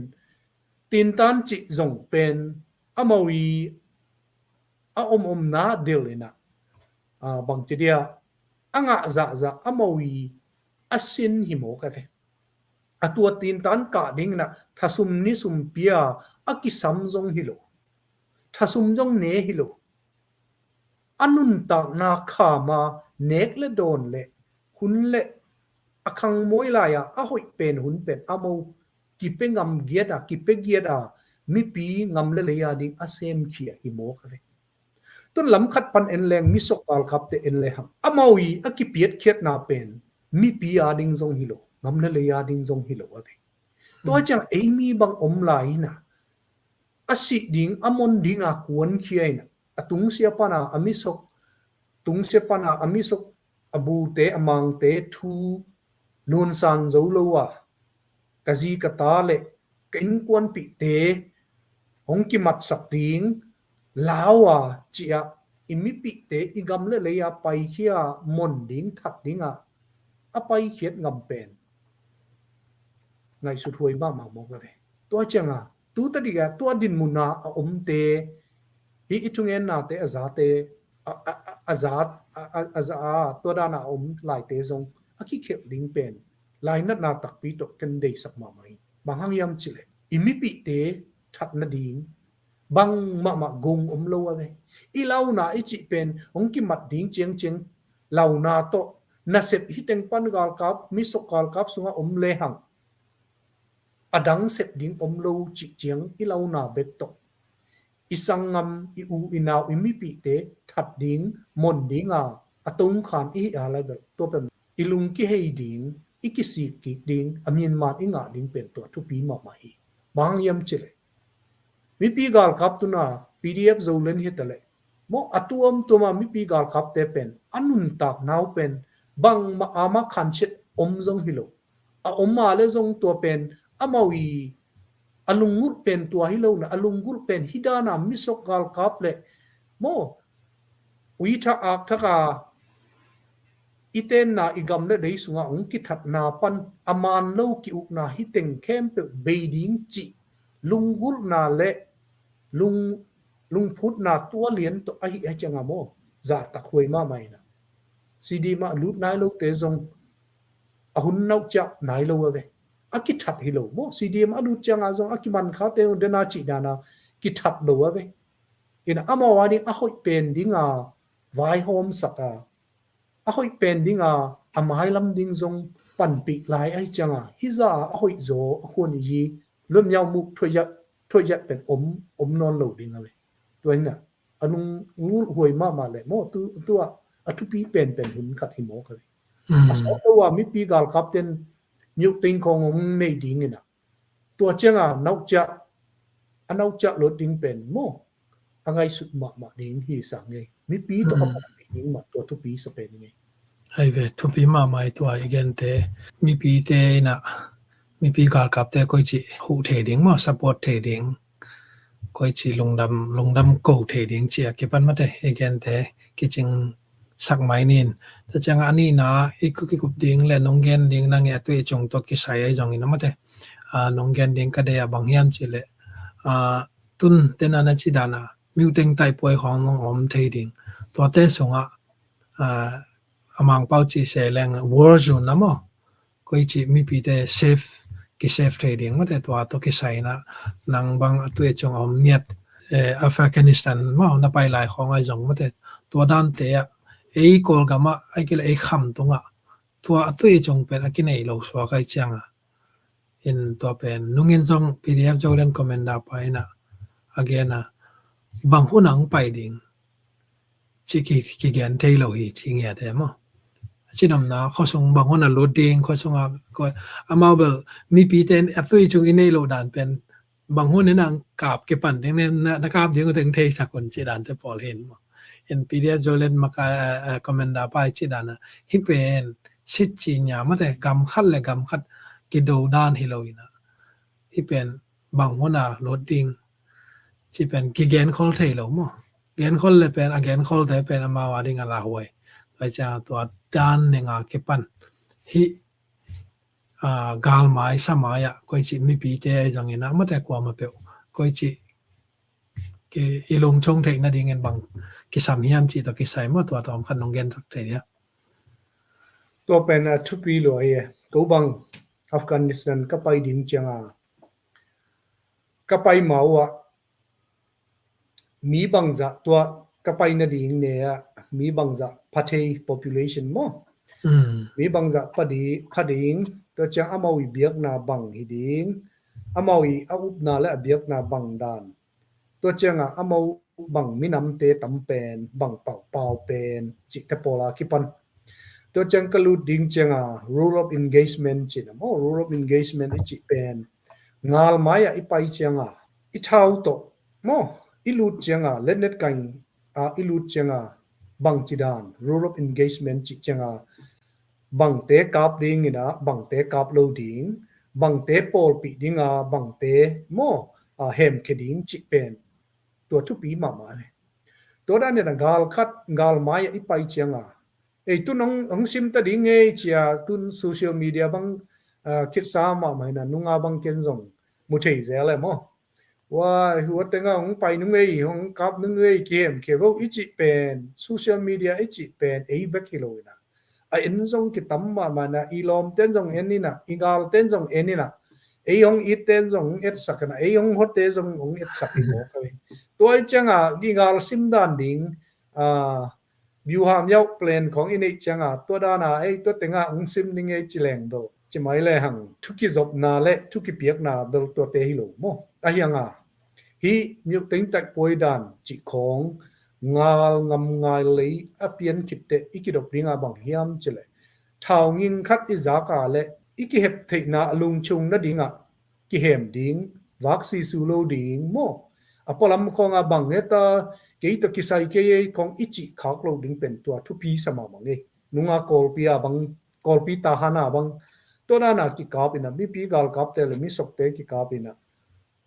tintan cih zong pen amau i a om omna del inah, a, bangci dia a ngah zahzah amau i a sin hi maw ka ve. A tua tintan kah ding inah thasum nisum pia a kisam zong hi lo, thasum zong ne hi lo. A nuntakna khama nek le dawn le hun le a khangmawi lai-a a hoih pen hun pen amau kipe ngam giat a kipe giat a mipi ngam le lei a ding a sem khia hi maw ka ve. Tun lam khat pan en leng misok galkapte en le hang amau i a kipiat khiatna pen mipi a ding zong hi lo, ngam le lei a ding zong hi lo a ve. Tua ciang ei mi bang om lai ina, a sih ding a mon dinga kuankhia ina, a tungsia pana a misok, tungsia pana a misok, a bute a mangte thu lunsan zo lo a, ka zi ka ta le ka innkuanpihte hong kimatsak ding lau a, ci-ah i mipihte i gam le lei-a paikhia, mon ding, that dinga a paikhiat ngam pen ngaihsut huai mahmah mawk a ve. Tua cianga tuta dikah tua dinmuna a omte, hi i thungennate a zate, a, a, a, a zat a, a, a za a tua dana a om laite zong a kikhelh ding pen lainatna takpi tawh ken deisak mahmah hi. Bang hang hiam cileh i mipihte that nading bang mahmah gung om lo a ve. I launa i cih pen hong kimat ding ciangciang launa tawh nasep hi teng pan galkap, misok galkap sungah om lehang a dang sep ding om lo cih ciang i launa bek tawh i sanggam, i u i nau, i mipihte that ding, mon dinga a tongkhan i hih a lai bel tua pen i lung kihei ding, i kisik kik ding, a minman i ngah ding pen tua thupi mahmah hi. Bang hang hiam cileh mipi galkap tuna P D F Zoland hi taleh maw, a tuamtuama mipi galkapte pen a nuntak nau pen bangmah ama khansiat om zong hi lo. A om a le zong tua pen amau i a lunggulh pen tua hi lo na, a lunggulh pen hi dana misok galkap le maw, ui thak ak thaka i tenna i gam le dei sunga hong kithatna pan a man lo ki-ukna hi teng khempeuh bei ding cih lunggulhna le lung, lungphutna tua lian tawh ahi a cianga maw, zahtak huai mahmah ina. C D M ah lut nai lote zong a hun nauh ciah nai lo a ve. A kithat hi lo maw, C D M a lut cianga zong a kiman khate zong dena cih dana kithat lo a ve. Ina amau a ding a hoih pen dinga vaihawmsak a, a hoih pen dinga a mailam ding zong panpih lai ahi cianga hi za a, a hoih zaw a khuan i hi luamyau muh thuaiat, thuaiat pen om, om nawn lo ding a ve. Tua ina a nung ngulh huai mahmah le maw, tu, tua a thupi penpen hun khat hi mawk a ve. A sawt lo a mipi galkap ten miuh ting khawng hong nei ding ina tua cianga nauh ciah, a nauh ciah lot ding pen maw, a ngaihsut mahmah ding hi sang ngei. Mipi tawh a pahpih ding mah tua thupi sa pen ngei. Ai ve, thupi mahmah i tua i gente, mipite ina, mipi galkapte koici huh thei ding maw, support thei ding, koici lungdam, lungdam ko thei ding cia kipan mate i gente kicing sak mai nin. Tua cianga a nihna i kikup ding le nong gen ding nange a tui cung tua kisai ai zongin a mate, a, nong gen ding ka dei a bang hiam cileh, a, tun tena na ci dana miuteng taipuai khawng nong om thei ding. Tuate sungah, a, a Mangpau ci se leng war zone na maw, koici mipite safe, ki safe thei ding mate tua tawh kisai na, nang bang a tui cung a om ngiat, eh, Afghanistan maw na pai lai khawng ai zong mate, tua dante ah ei Kawlgam ah ai kile ei kham tungah tua a tui cung pen a kinei lo suak ai cianga. In tua pen nungin zong P D F Zoland Commander pa ina a gen a, bang hun ang pai ding ci ki, kigen thei lo hi ci ngiat e maw. Ci namna khuasung bang hun a lut ding, khuasung a, amau bel mipite a tui cung i nei lo dan pen bang hun in ang kap kipan ding ne, na, na kap ding uh teng thei sak un ci dante pawl hin maw. In P D F Zoland maka, eh, eh, Commander pa i ci dana hi pen sit ci nia mate gam khat le gam khat kido dan hi lo ina. Hi pen bang hun a lut ding ci pen kigen khol thei lo maw. Gen khol le pen a gen khol te pen amau a ding a lauhuai. Tua ciang tua dan nenga kipan hi, a, galmai samai ah koici mipite ai zongin a mate kuama peuh koici ki, i lungchung theih nadingin bang kisam hiam ci tawh kisai maw tua tawm khat nong gen tak thei dia. Tua pen a thupi lua hi e. Ko bang Afghanistan ka pai ding cianga ka pai ma uh ah mi bangzah tua ka pai nading ne ah mi bangzah pha thei population maw. Mi bangzah pha di, pha ding, tua ciang amau i biakna bang hi ding, amau i a upna le a biakna bang dan, tua cianga amau bang minamte tam pen, bang pau, pau pen cihte pawla kipan. Tua ciang ka lut ding cianga rule of engagement cihna maw, rule of engagement i cih pen Ngal mai-ah i pai cianga i thau tawh maw, i lut cianga letnet kai a i lut cianga bangci dan rule of engagement cih cianga bangte kap dingin ah bangte kap lo ding, bangte pawlpih dinga bangte maw, a, hemkhia ding cih pen tua thupi mahmah hi. Tua danin a gal khat gal mai-ah i pai cianga ei tun hong, hong simta ding ei cia tun social media bang, a, khitsa mahmah ina nunga bang ken zong mu thei zel e maw. Wa, hua tenga hong pai nung ei, hong kap nung ei, kihemkhia vo i cih pen social media i cih pen ei bek hi lo ina a en zong kitam mahmah ina, i lawmten zong en ina, i galten zong en ina, ei hong itte zong hong etsak ina, ei hong hotte zong hong etsak hi mawk a hi. Tua i cianga i gal sim dan ding, a, biuham yauh plan khawng i neih cianga tua dana ei tua tenga hong sim ning ei ci leng bel ci mai le hang thu kizopna le thu kipiakna bel tuate hi lo maw. A hianga hi miuh tengtaih puai dan cih khawng ngal ngam ngai lei a pian khitte i kidop dinga bang hiam cile thau nging khat i zaka le i kihep theihna a lungchung nadinga kihem ding, vak sisu lo ding maw. A pualam khawnga bang heta kei tawh kisai kei ei khawng i cih khak lo ding pen tua thupi sa mahmah ngei. Nunga Kawlpi a bang, Kawlpi Tahan a bang tua dana kikap ina mipi galkapte le misokte kikap ina,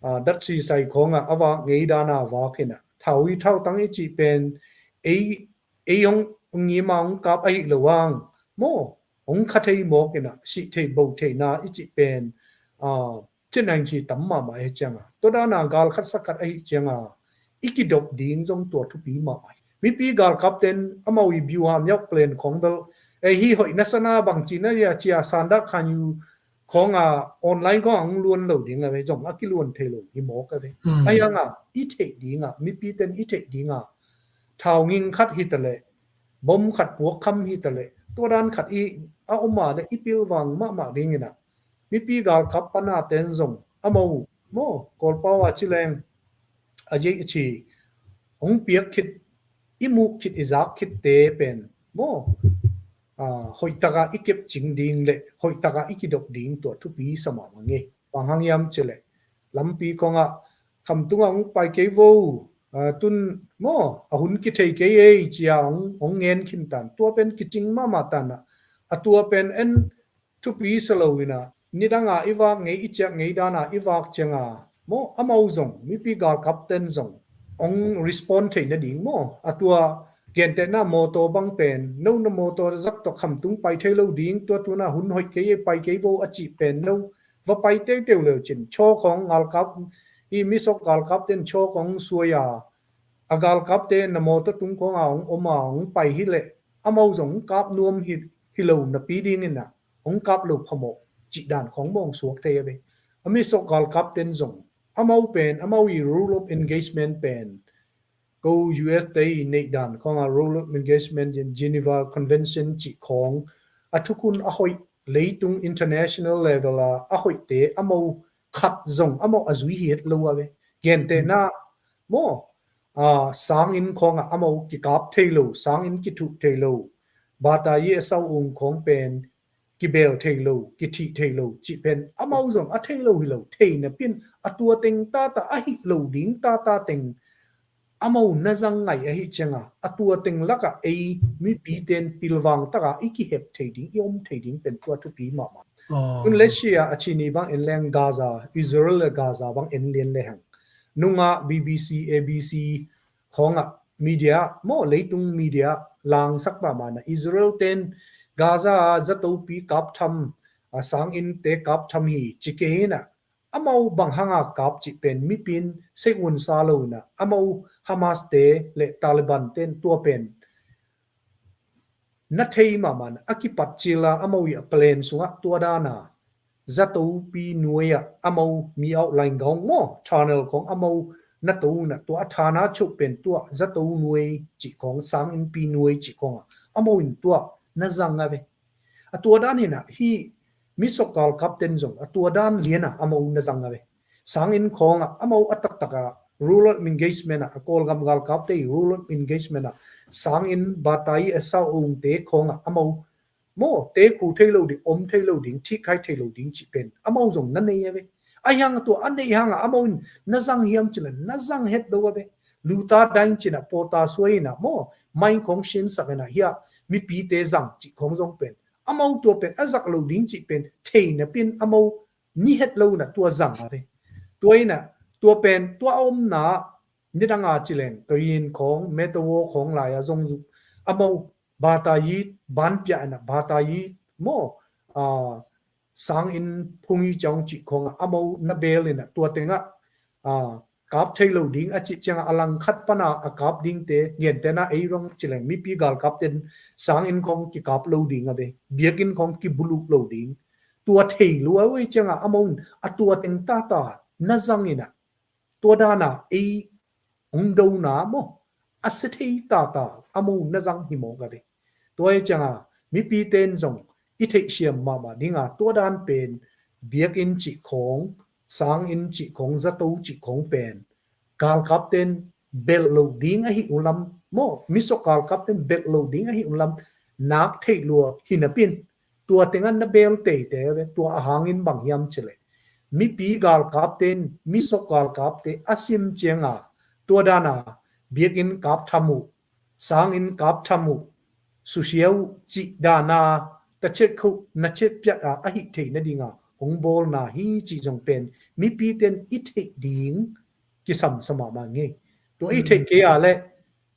a, datsi sai khawnga a vak ngei dana vak ina thau i thau tang i cih pen ei, ei hong ngima hong kap ahi lo ang maw, hong kha thei mawk ina sih thei bo theina i cih pen, a, cinaing ci tam mahmah ahi cianga tua dana gal khat sak khat ahi cianga i kidop ding zong tua thupi mahmah hi. Mipi galkapten amau i biuham yauh plan khawng bel ei hi hoih nasana bang cina ia cia sandak khanyu khawnga online khawnga hong luan lo ding a ve zong a kiluan thei lo hi mawk a ve. A hianga i theih dinga mipiten i theih dinga thau nging khat hitaleh bom khat puak kham hitaleh tua dan khat i a om a le i pilvang mahmah dingina mipi galkap pana ten zong amau maw Kawlpau a ci leng a jei a ci hong piak khit i muh khit i zak khitte pen maw, a, hoihtaka i kepcing ding le hoihtaka i kidop ding tua thupi sa mahmah ngei. Bang hang hiam cile lampi khawnga khamtunga hong pai kei vo, a, tun maw a hun kithei kei ei cia hong, hong ngen khin tan tua pen kicing mahmah tana a tua pen en thupi sa lo ina nidanga i vak ngei i ciak ngei dana i vak cianga maw amau zong mipi galkapten zong hong respond thei nading maw. A tua gentehna mawtaw bang pen no na mawtaw zak tawh khamtung pai thei lo ding tua tuna hun hoih kei ei pai kei vo a cih pen no va pai teuteu leu cin chaw khawng galkap i misok galkapten chaw khawng suai a a galkapte na mawtaw tung khawnga hong om a hong pai hileh amau zong hong kap nuam hi, hi lo napi dingina hong kap lo phamawh cih dan khawng mawng suak thei a ve. A misok galkapten zong amau pen amau i rule of engagement pen ko U S te i neih dan khawnga rule of engagement in Geneva Convention cih khawng a thukhun a hoih leitung international level a a hoihte amau khat zong amau a zui hi het lo a ve. Gentehna maw, a, sangin khawnga amau kikap thei lo, sangin kithuh thei lo, batayi a sau ung khawng pen kibel thei lo, kithih thei lo cih pen amau zong a thei lo hi lo, thei napin a tua teng tata a hih lo ding tata teng amau na zang ngai ahi cianga a tua teng laka ei mipiten pilvang taka i kihep thei ding i om thei ding pen tua thupi mahmah. Tun lesia a chini bang en leng Gaza, Israel le Gaza bang en lian le hang nunga B B C, A B C khawngah media maw leitung media langsak mahmahna Israel ten Gaza a zatopi kap tham a sangin te kap tham hi ci kei hina amau bang hanga kap cih pen mipin seihunsa lo ina amau Hamas te le Taliban ten tua pen na thei mahmahna a kipat cila amau i a plan sungah tua dana zatopi nuai-ah amau mi outline gaung maw tunnel khawng amau na to ina tua a thana choh pen tua zato nuai cih khawng sangin pi nuai cih khawngah amau in tua na zang a ve. A tua dan hinah hi misok galkap ten zong a tua dan liana amau na zang a ve. Sangin khawngah amau a taktaka rule of engagement ah a Kawlgam galkapte i rule of engagement ah sangin batai a sau ungte khawngah amau maw te khu thei lo ding om thei lo ding thihkhai thei lo ding cih pen amau zong na nei a ve. A hiang tua a neih hanga amau in na zang hiam cileh na zang het lo a ve. Luta daing cinah pawta suai inah maw, main khong sinsak inah hiah mipite zang cih khong zong pen amau tua pen a zak lo ding cih pen thei napin amau ni het lo inah tua zang a ve. Tua inah tua pen tua a omna nidanga cileng kayin khong metawo khong lai-a zong amau batayi banpiah inah batayi maw, a, sangin phungi ciang cih khongah amau na bel inah tua tengah, a, kap thei lo ding a cih ciangah a langkhat pana a kap dingte gentena ei rong cileng mipi galkapten sangin khong kikap lo ding a ve, biakinn khong kibuluk lo ding. Tua thei lua uh ei ciangah amau in a tua teng tata na zang inah tua dana ei ong dona maw, a sia thei tata amau na zang hi mawk a ve. Tua ei cianga mipiten zong i theihsiam mahmah dinga tua dan pen biakinn cih khong, sanginn cih khong, zato cih khong pen galkapten belh lo ding ahi uh lam maw, misok galkapten belh lo ding ahi uh lam nak theih lua hi napin tua tengah na bel teitei a ve. Tua a hangin bang hiam cileh mipi galkapten misok galkapte a sim cianga tua dana biakinn kap tham uh, sangin kap tham uh, susia uh cih dana ta chet khoh na chet piat a ahi theih nadinga hong bawlna hi cih zong pen mipiten i theih ding kisamsa mahmah ngei. Tua i theih kei a leh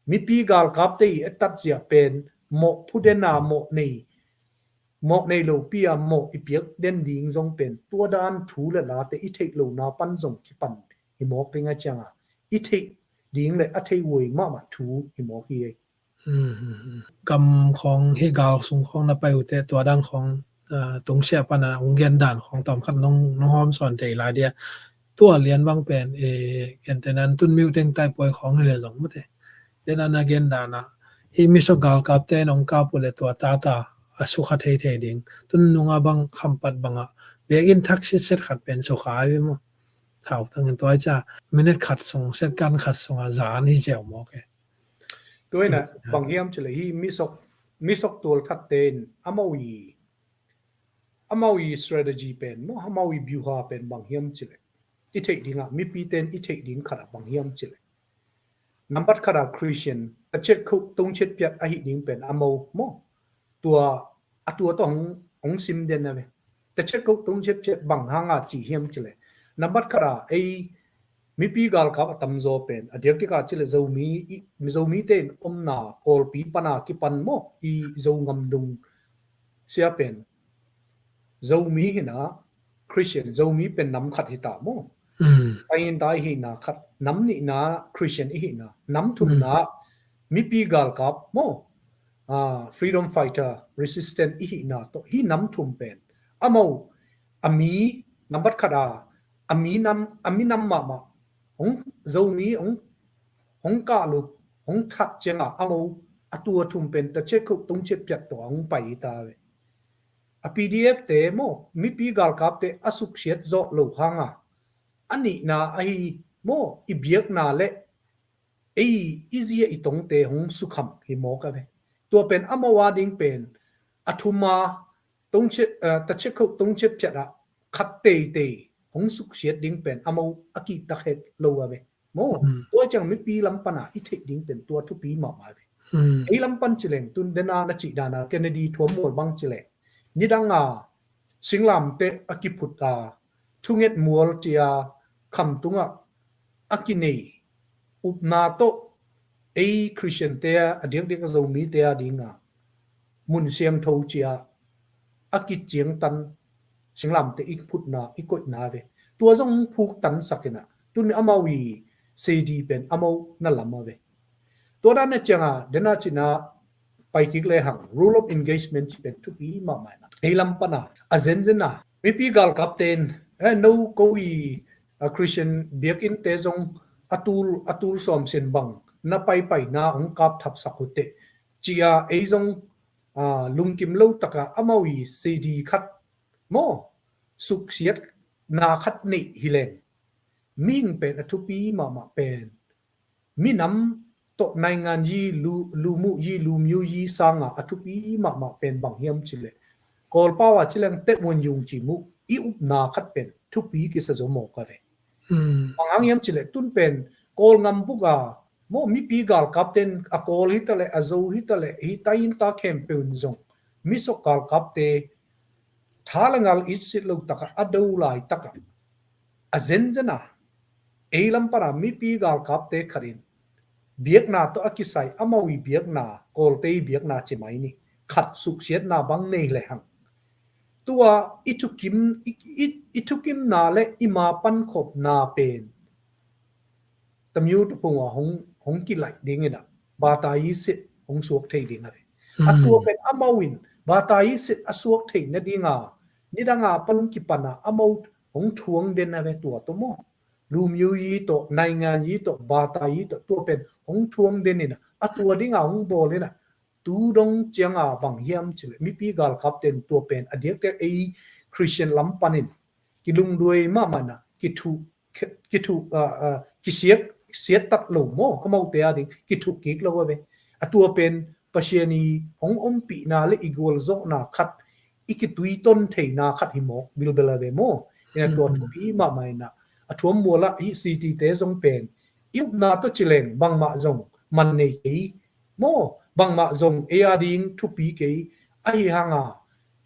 mipi galkapte i a tatzia pen mawh phudena mawh nei, mawh nei lopi a mawh i piak den ding zong pen tua dan thu le late i theih lona pan zong kipan hi mawk ding a cianga i theih ding le a thei uai mahmah thu hi mawk hi ei. Gam khong hi gal sung khong na pai uhte tua dan khong, a, tungsia pana ung gen dan khong tawmkhat nong, nong hawm sawn thei lai dia. Tua lian bang pen, e, gentenan tun miu teng tai puai khong hi le zong mute. Dena na gen dana hi misok galkapte nong kap uh le tua tata a sukha thei thei ding. Tun nunga bang khampat banga biakinn thak sitset khat pen sukha ai ve maw. Thau tangin tua ai ca minute khat sung, second khat sunga zan hi ziau mawk e. Tua inah bang hiam cileh hi misok, misok tual thatte in amau i, amau i strategy pen maw, amau i byuha pen bang hiam cileh i theih dingah mipiten i theih ding khatah bang hiam cileh nambat khatah Christian ta chet khoh tong chet piat ahi ding pen amau maw, tua a tua tawh hong, hong sim den a ve. Ta chet khoh tong chet piat bang hanga ci hiam cileh nambat khatah ei mipi galkap a tamzaw pen a diakdiakah cileh Zomi i, Zomite in omna Kawlpi pana kipan maw i Zo ngamdung sia pen Zomi hina Christian, Zomi pen nam khat hita maw. Painta i hina khat, nam nihna Christian i hina, nam thumna mipi galkap maw, a, freedom fighter, resistant i hina tawh hi nam thum pen amau a mi nambat khat a, a mi nam, a mi nam mahmah hong Zomi hong, hong kahlup hong that cianga amau a tua thum pen ta chet khoh tong chet piat tawh a hong pai ta ve. A P D F te maw mipi galkapte a suksiat zawh lo hanga a nihna ahi maw i biakna le ei i zia i tongte hong sukham hi mawk a ve. Tua pen amau a ding pen a thuma tong chet, a, ta chet khoh tong chet piat ah khat teitei hong suksiat ding pen amau a kihtak het lo a ve. Maw, tua ciang mipi lam pana i theih ding pen tua thupi mahmah ve. Ei lam pan cileng tun dena na cih dana Kennedy thuam mual bang cileng nidanga singlamteh a kiphut a thunget mual cia khamtungah a kinei upna tawh ei Christian te a diakdiak a Zomi te a dinga mun siangtho cia a kiciangtan singlamteh i phutna i koihna ve. Tua zong phuk tansak inah tun amau i sedi pen amau na lam a ve. Tua dan a cianga dena cina pai kik le hang rule of engagement ci pen thupi mahmah inah ei lam pana a zenzen a mipi galkapten, eh, no ko i, a, Christian biakinn te zong a tul, a tul sawm sin bang na paipaina hong kap thapsak uh teh cia ei zong, a, lungkim lo taka amau i sedi khat maw suksiatna khat neih hileng mihing pen a thupi mahmah pen minam tawh naingan yi lu, lumuh yi lumyu yi sanga a thupi mahmah pen bang hiam cileh Kawlpau a cileng teh muanyung ci muh i upna khat pen thupi kisa zo mawk a ve. Bang hang hiam cileh tun pen Kawlngam buka maw mipi galkapten a Kawl hitaleh a Zo hitaleh hi tainta khempeuh in zong misok galkapte tha le ngal itsit lo takah a do lai takah a zenzen a ei lam pana mipi galkapte khat in biakna tawh a kisai amau i biakna Kawlte i biakna ci mai ni khat suksiatna bang nei le hang tua i thukim i, i, i thukimna le i ma pankhopna pen tamiu taphung a hong, hong kilaih dingin a bata i sit hong suak thei ding a ve. A tua pen amau in bata i sit a suak thei nadinga nidanga pan kipana amau hong thuang den a ve tua tawh maw lumiu yi tawh naingan yi tawh bata yi tawh tua pen hong thuang den in a tua dinga hong bawl in a tu dong cianga bang hiam cileh mipi galkapten tua pen a diakdiak ei Christian lam panin kilungduai mahmah na kithuh kithuh kisiat siattat lo maw amaute a ding kithuh kik lo a ve. A tua pen Pasian i hong ompihna le i gualzawhna khat i kitui ton theina khat hi mawk bilbel a ve maw. Ina tua thupi mahmah ina a thuam mualah hi city te zong pen i upna tawh cileng bangmah zong man nei kei maw bangmah zong ei a ding thupi kei ahi hanga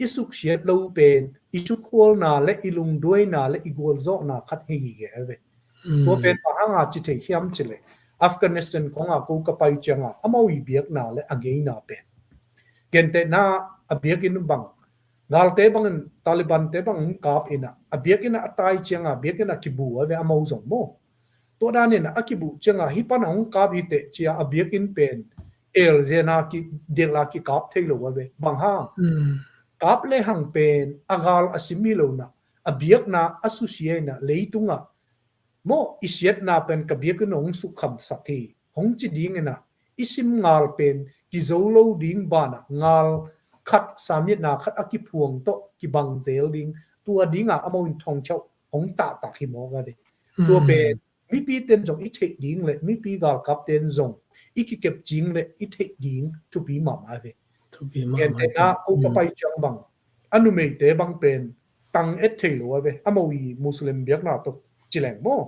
i suksiat lo pen i thukhualna le i lungduaina le i gualzawhna khat hi gige a ve. Tua pen bang hanga ci thei hiam cileh Afghanistan khonga ko ka pai cianga amau i biakna le a ngeina pen gentehna a biakin bang galte bangin Talibante bang kap ina a biakin a tai cianga biakin a kibu a ve amau zong maw. Tua danin a kibuh cianga hi pan a hong kap hi teh cia a biakinn pen elzena ki dela kikap thei lo a ve. Bang hang kap le hang pen a gal a sim hi lo na a biakna a susia ina leitunga maw i siatna pen ka biakinn hong sukhamsak hi hong ci dingina i sim ngal pen kizo lo ding bana ngal khat samiatna khat a kiphuang tawh kibang zel ding tua dinga amau in thongchauh hong tahtak hi mawk a ve. Tua pen mipi ten zong i theih ding le mipi galkap ten zong i kikep cing le i theih ding thupi mahmah ve. Thupi mahmah. Gentehna ko ka pai ciang bang a numeite bang pen tang et thei lo a ve. Amau i Muslim biakna tawh cileng maw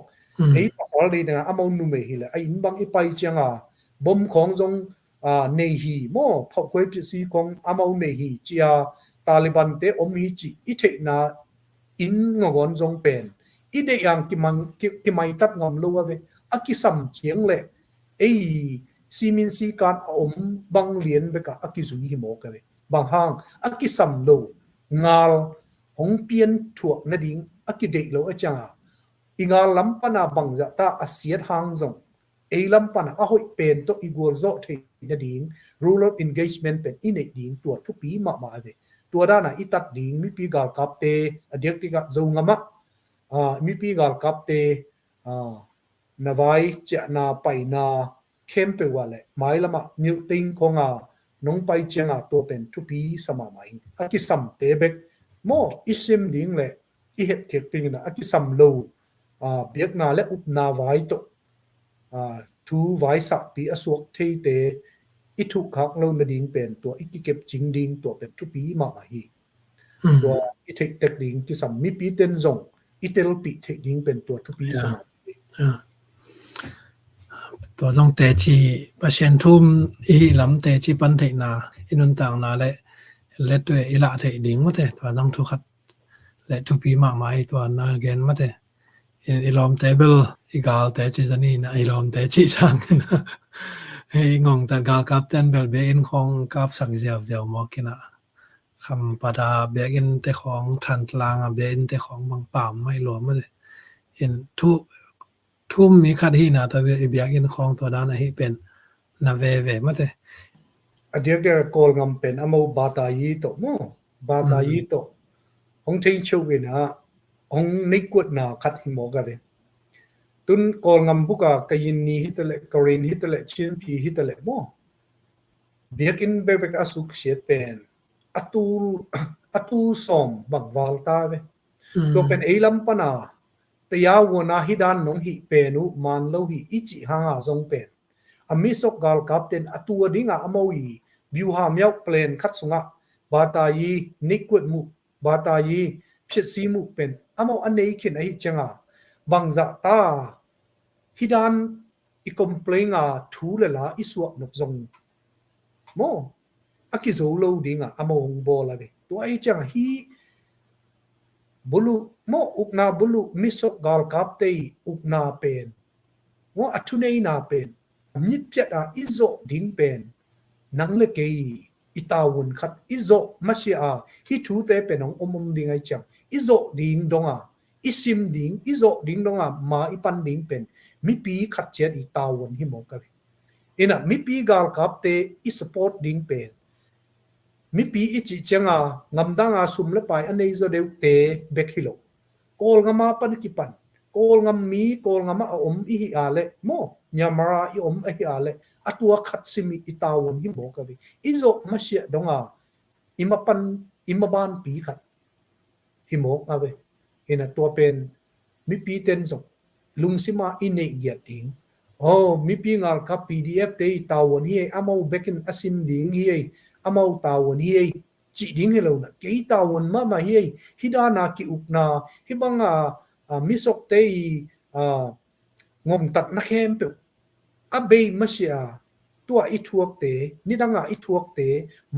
ei pasal dei danga amau numei hi le a inn bang i pai cianga bom khawng zong nei hi maw phauhkhuai pisi khawng amau nei hi cia Talibante om hi cih i theihna inn ngagawn zong pen i deih ang kimaitat ngam lo a ve. A kisam ciang le ei simin sikan a om bang lian beka a kizui hi mawk a ve. Bang hang a kisam lo ngal hong pian thuak nading a kideih lo a cianga i ngal lam pana bangzah ta a siat hang zong ei lam pana a hoih pen tawh i gualzawh theih nading rule of engagement pen i neih ding tua thupi mahmah a ve. Tua dana i tat ding mipi galkapte a diakdikah Zo ngamah mipi galkapte na vai ciahna paina khempeuh ah le mailamah miuh ting khonga nong pai cianga tua pen thupi sa mahmah in a kisamte bek maw i sim ding le i hepkhiak dingin a kisam lo biakna le upna vai tawh thu vai sahpi a suak theite i thuhkhak lo nading pen tua i kikep cing ding tua pen thupi mahmah hi. Tua i theih tek ding kisam mipi ten zong i telpih theih ding pen tua thupi sa mahmah hi. Tua zong teci Pasian thum i hih lam teci pan theihna i nuntakna le let i lah theih ding mawte tua zong thu khat le thupi mahmah hi tua na gen mawte. I lawmte bel i galte ci zani na i lawmte ci sang na i ngongtat galkapten bel biakin khawng kapsak ziauziau mawk ina khampat a biakin te khawng thantlanga biakin te khawng bang pam mai lua mawte. In thu thum mi khat hina ta i biakin khawng tua dan ahi pen na veve mawte. A diakdiak Kawlngam pen amau batayi tawh maw batayi tawh hong thei cheuh ina hong neikuatna khat hi mawk a ve. Tun Kawlngam buka Kayin ni hitaleh Korin hitaleh Chinphi hitaleh maw biakin bekbek a suksiat pen a tul a tul sawm bang val ta ve. Tua pen ei lam pana taya huana hi dan nong hih pen uh man lo hi i cih hanga zong pen a misok galkap ten a tua dinga amau i biuha miauh plan khat sungah batayi neikuat muh batayi Siat si muh pen amau a nei khin ahi cianga bangzah ta hih dan i complain a thu le la i suah nop zong maw a kizo lo dinga amau hong bawl a ve. Tua ahi cianga hih buluk maw ukna buluk misok galkapte i ukna pen maw a thuneina pen a mitpiat a i zawh ding pen nang le kei i tavuan khat i zawh masia a hih thute pen hong om om ding ahi ciang i zawh ding donga i sim ding i zawh ding donga ma i pan ding pen mipi khat ciat i tavuan hi mawk a ve. Ina mipi galkapte i support ding pen mipi i cih cianga ngamdanga sum le pai a nei zaw deuhte bek hi lo. Kawlngama pan kipan Kawlngam mi Kawlngama a om i hi a le maw Myanmar a i om a hi a le a tua khat simi i tavuan hi mawk a ve. I zawh masiah donga i mapan i mabanpi khat hi mawk a ve. Ina tua pen mipi ten zong lungsima i neih giat ding. Oh mipi ngalkap P D F te i tavuan hi ei amau bekin a sim ding hi ei amau tavuan hi ei cih ding hi lo na kei tavuan mahmah hi ei. Hih dana ki-ukna hih banga misokte i ngomtatna khempeuh a bei masiah a tua i thuakte nidanga i thuakte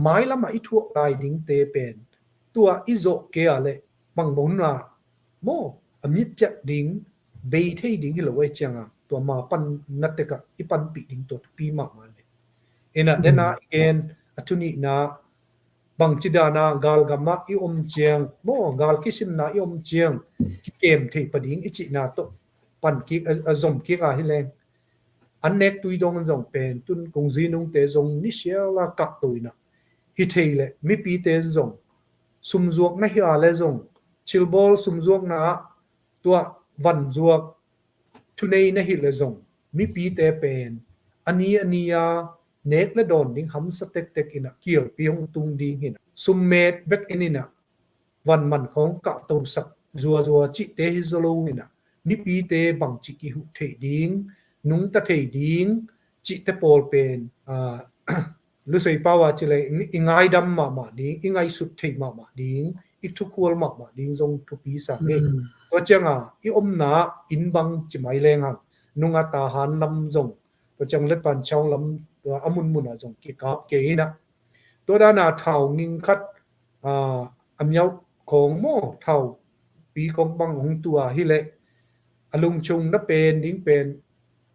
mailama i thuak lai dingte pen tua i zawh kei a le bang bang huna maw a mitpiat ding bei thei ding hi lo ahi cianga tua ma pan na tekah i panpih ding tua thupi mahmah le. Ina dena i gen a thunihna bangci dana galgamah i om ciang maw gal kisimna i om ciang kikem thei pa ding i cihna tawh pan kik a zom kik a hi leng an nek tui dong zong pen tun kongzi nungte zong nisiala kahto ina hi thei le mipite zong sumzuakna hi a le zong thilbawl sumzuakna ah tua vanzuak thunei na hi le zong mipite pen a ni a ni a nek le dawn ding hamsa tektek ina kialpi hong tung ding hina summet bek in ina vanman khawng kahtosak zuazua cihte hi zaw lo ina mipite bangci kihuh theih ding nungta thei ding cihte pawl pen lusei pau a ci le i ngaidam mahmah ding i ngaihsut theih mahmah ding i thukhual mahmah ding zong thupi sa ngei. Tua cianga i omna inn bang ci mai leng hang nunga tahan lam zong tua ciang le panchau lam a munmun a zong kikap kei ina tua dana thau nging khat a miauh khawng maw thau pi kong bang hong tua hi le a lungchung na pen ding pen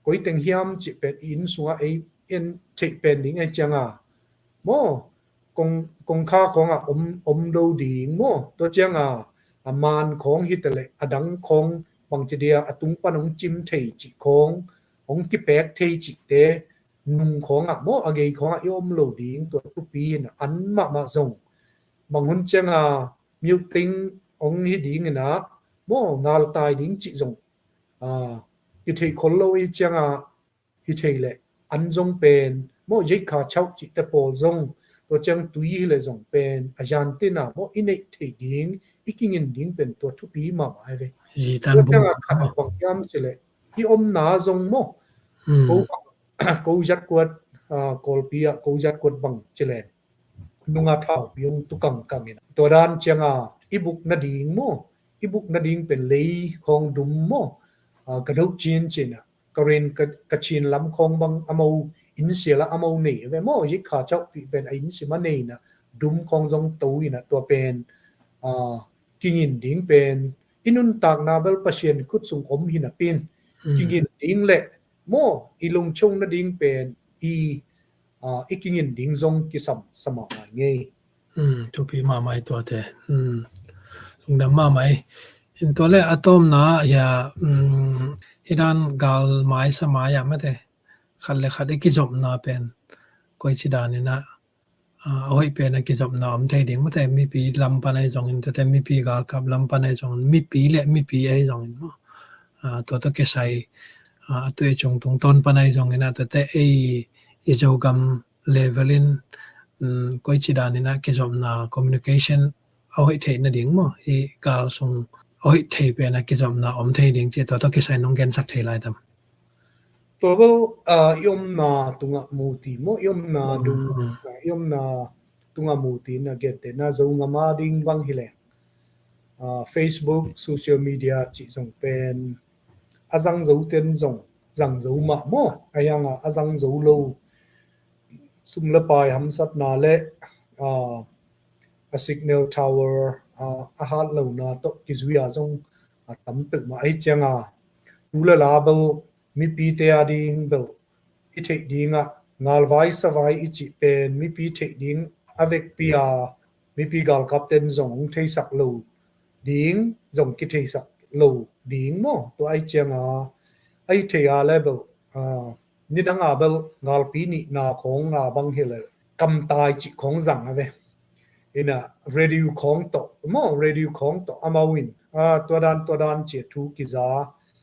koi teng hiam cih pen i inn sungah ei en theih pen ding ahi cianga maw kong kongkha khawngah om om lo ding maw tua cianga a man khawng hi tele a dang khawng bangci dia a tung pan hong cim thei cih khawng hong kipek thei cihte nung khawngah maw a gei khawngah i om lo ding tua thupi hina an mahmah zong bang hun cianga miuting hong hi ding ina maw ngaltai ding cih zong i theih khol lo i cianga hi thei le an zong pen maw yeikha chauh cihte pawl zong tua ciang tui hi le zong pen a zan tina maw i neih thei ding i kingin ding pen tua thupi mahmah ai ve. Tua cianga khat bang hiam ci le i omna zong maw ko ko zatkuat Kawlpi ah ko zatkuat bang ci le nunga thau piung tu kangkang ina tua dan cianga i buk nading maw i buk nading pen lei khawng dum maw ka do cin cina ka rin ka chin lam khawng bang amau innsiala amau nei ve maw yeikha chauh pi pen a innsima neina dum khawng zong to ina tua pen kingin ding pen i nuntakna bel Pasian khut sung om hina pin kingin ding le maw i lungchung nading pen i i kingin ding zong kisam sa mahmah ngei. Thupi mahmah i tuate. Lungdam mahmah i. In tua le a tawmna ah hia hi dan gal mai sa mai ah mate khat le khat i kizopna pen koi ci dan ina a hoih pen a kizopna om thei ding mate mipi lam pan ahi zongin tuate mipi galkap lam pan ahi zongin mipi le mipi ahi zongin maw tua tawh kisai a tui cung tungtawn pan ahi zongin a tuate ei i Zogam level in koi ci dan ina kizopna communication a hoih theih nading maw i gal sung a hoih thei pen a kizopna om thei ding ci tua tawh kisai nong gensak thei lai tam. Tua bel i omna tungah muti maw i omna dung i omna tungah muti na gente na Zogam a ding bang hi le Facebook, social media cih zong pen a zang zo ten zong zang zo mah maw, a hianga a zang zo lo sum le pai hamsatna le a signal tower a hat lona tawh kizui a zong a tam peuhmah ahi cianga tu le la bel mipite a ding bel i theih dingah ngalvai savai i cih pen mipi theih ding a vekpi a mipi galkap ten zong hong theisak lo ding zong kitheisak lo ding maw? Tua ahi cianga ahi thei a le bel nidanga bel galpi nihna khawng a bang hi le kamtai cih khawng zang a ve. Ina radio khawng tawh maw, radio khawng tawh amau in tua dan tua dan cia thu kiza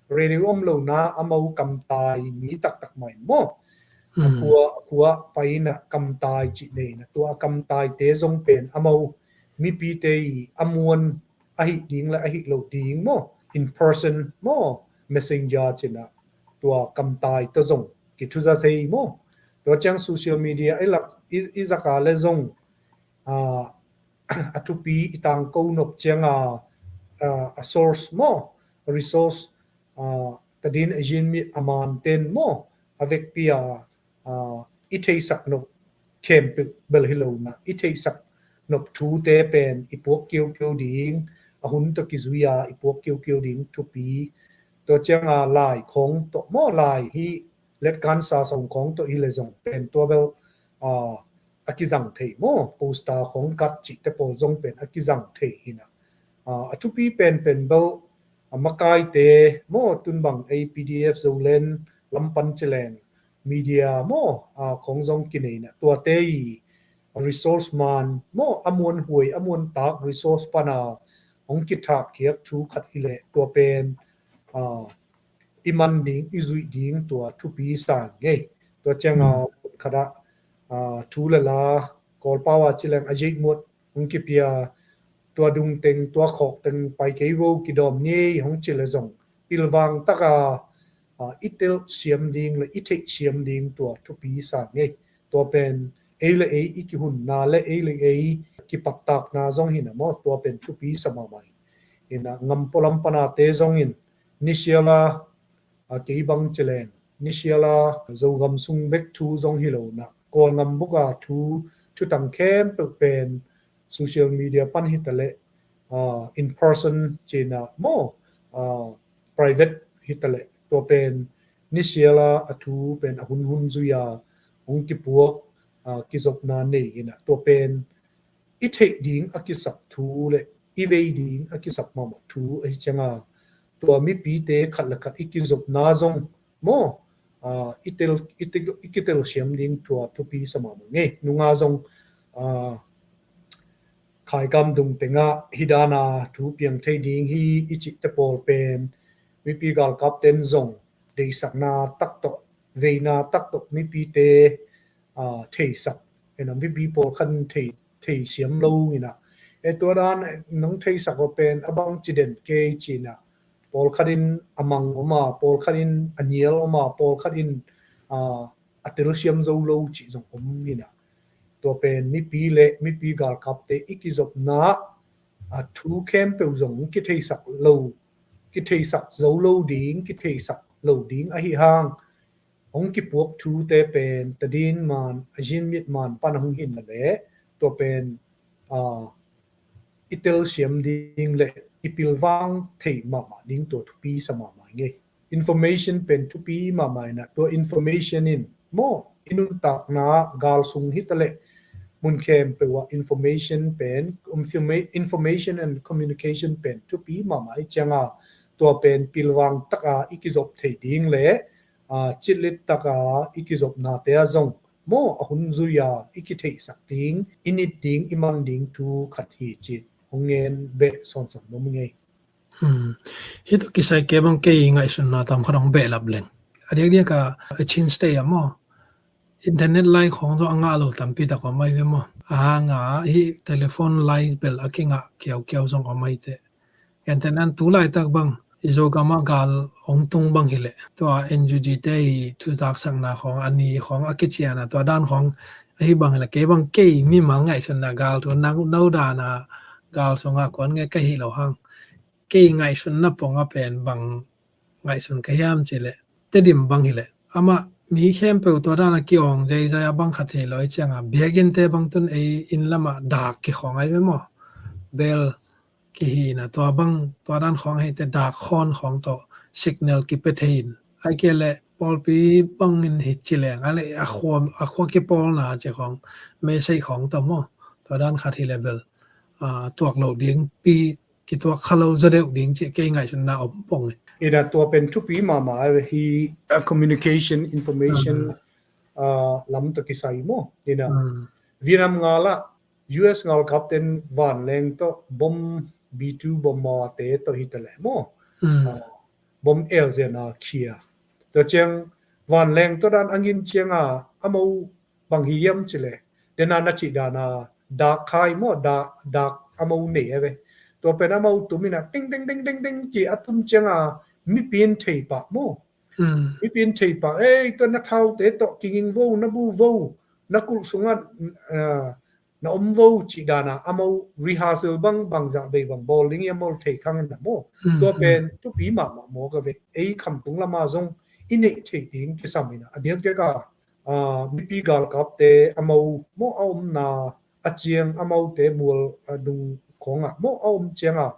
radio om lona amau kamtai mi taktak mai maw? Khua khua paina kamtai cih neina tua kamtaite zong pen amau mipite i a muan ahi ding le ahi lo ding maw, in person maw, messenger cina tua kamtai tawh zong kithuza thei maw? Tua ciang social media i lak i zaka le zong a thupi i tangko nop cianga a source maw, resource tadin a zin mi a man ten maw, a vekpi a i theisak nop khempeuh bel hi lo na i theisak nop thute pen i puak kiokio ding, a hun tawh kizui a i puak kiokio ding thupi. Tua cianga lai khawng tawh maw, lai hi letkansa song khawng tawh hi le zong pen tua bel a kizang thei maw, poster khawng kat cihte pawl zong pen a kizang thei hina a thupi penpen bel a makaite maw, tunbang ei P D F Zoland lampan cileng media maw a khawng zong kineina tuate i resource man maw, a muan huai a muan tak resource pana hong kithak kiak thu khat hi leh tua pen i man ding i zuih ding tua thupi sang ngei. Tua cianga khatah thu le la Kawlpau a cileng a zeihmuat hong kipia tua dung teng tua khawk teng pai kei vo kidawm ngei hong ci le zong pilvang taka i telh siam ding le i theih siam ding tua thupi sang ngei. Tua pen ei le ei i kihunna le ei le ei kipattakna zong hina maw, tua pen thupi sa mahmah hi. Ina ngam pualam panate zongin nisiala a kei bang cileng nisiala Zogam sung bek thu zong hi lo na Kawlngam buka thu thutang khempeuh pen social media pan hitaleh in person cina maw private hitaleh tua pen nisiala a thu pen a hunhun zuia hong kipuak kizopna nei ina tua pen i theih ding a kisak thu le i vei ding a kisak mahmah thu ahi cianga tua mipite khat le khat i kizopna zong maw i tel i kitel siam ding tua thupi sa mahmah ngei. Nunga zong khaikam dung tengah hidana thu piang thei ding hi i cihte pawl pen mipi galkap ten zong deisakna tak tawh veina tak tawh mipite theisak ena mipi pawlkhat in thei siam lo ina e tua dan nong theisak aw pen a bang ci den kei cina pawlkhat in a mang oma pawlkhat in a nial oma pawlkhat in a tel siam zo lo cih zong om ina tua pen mipi le mipi galkapte i kizopna a thu khempeuh zong kitheisak lo kitheisak zo lo ding kitheisak lo ding ahi hang hong kipuak thute pen tadin man a zin mit man pan a hong hin na le tua pen i tel siam ding le i pilvang thei mahmah ding tua thupi sa mahmah ngei. Information pen thupi mahmah ina tua information in maw i nuntakna gal sung hitaleh mun khempeuh ah information pen information and communication pen thupi mahmah i cianga tua pen pilvang taka i kizop thei ding le citlit taka i kizopnate a zong maw a hun zuia i kitheihsak ding i nit ding i mang ding thu khat hi cin hong ngen beh sawnsawn nom ngei. Hih tawh kisai kei bang kei ngaihsutna tam khat hong behlap leng a diakdiak a Chin State ah maw internet lai khawng tawh a ngah lo tampi tak om ai ve maw a hanga hih telephone lai bel a kingah kiaukiau zong om ai teh. Internet tu laitak bang i Zogam ah gal hong tung bang hileh tua N U G te i thutak sakna khawng a ni khawng a kiciana tua dan khawng ahi bang hileh kei bang kei mimal ngaihsutna gal tu no dana gal sunga kuan nge ka hi lo hang kei ngaihsutna pong a pen bang ngaihsun ka hiam cih leh, Tedim bang hi leh amah mi khempeuh tua dan a ki-awng zeizai a bang khat hi lo i ciang a, biakinn te bang tun ei inn lam ah dak kikhawng ai ve maw? Bel kihi na, tua bang, tua dan khawng hi te, dak khawn khawng tawh signal kipia thei in. Ai kei leh pawlpi bang in hi ci leng, ai leh a khua, a khua kipawlna ci khawng, message khawng tawh maw? Tua dan khat hi leh bel, ah, tuak lo ding pi, kituak kha lo zaw deuh ding cih kei ngaihsutna om pong hi. Ina tua pen thupi mahmah a hi, ah, communication, information, ah, lam tawh kisai maw? Ina Vietnam ngal ah U S ngalkap ten vanleng tawh bom, B two bom a te tawh hi ta leh maw? Ah, bom el zen a khia. Tua ciang vanleng tawh dan a ngin ciang a, amau bang hi hiam ci leh, dena na cih dan a dak khai maw, dak, dak amau nei a ve. Tua pen amau tum ina ding ding ding ding ding ci a tum ciang a, mipi in thei pah maw? Mipi in thei pah, ei, tua na thaute tawh kinging vo, na bu vo, na kulh sungah, ah, na om vo cih dan a, amau rehearsal bang, bangzah bei bang bawl ding i amau thei khang in a maw? Tua pen thupi mahmah maw ka ve. Ei khamtung lam a zong i neih theih ding kisam ina, a diakdiak a, ah, mipi galkapte amau maw a omna a ciang, amaute mual, ah, dung khawng ah maw a om ciang a,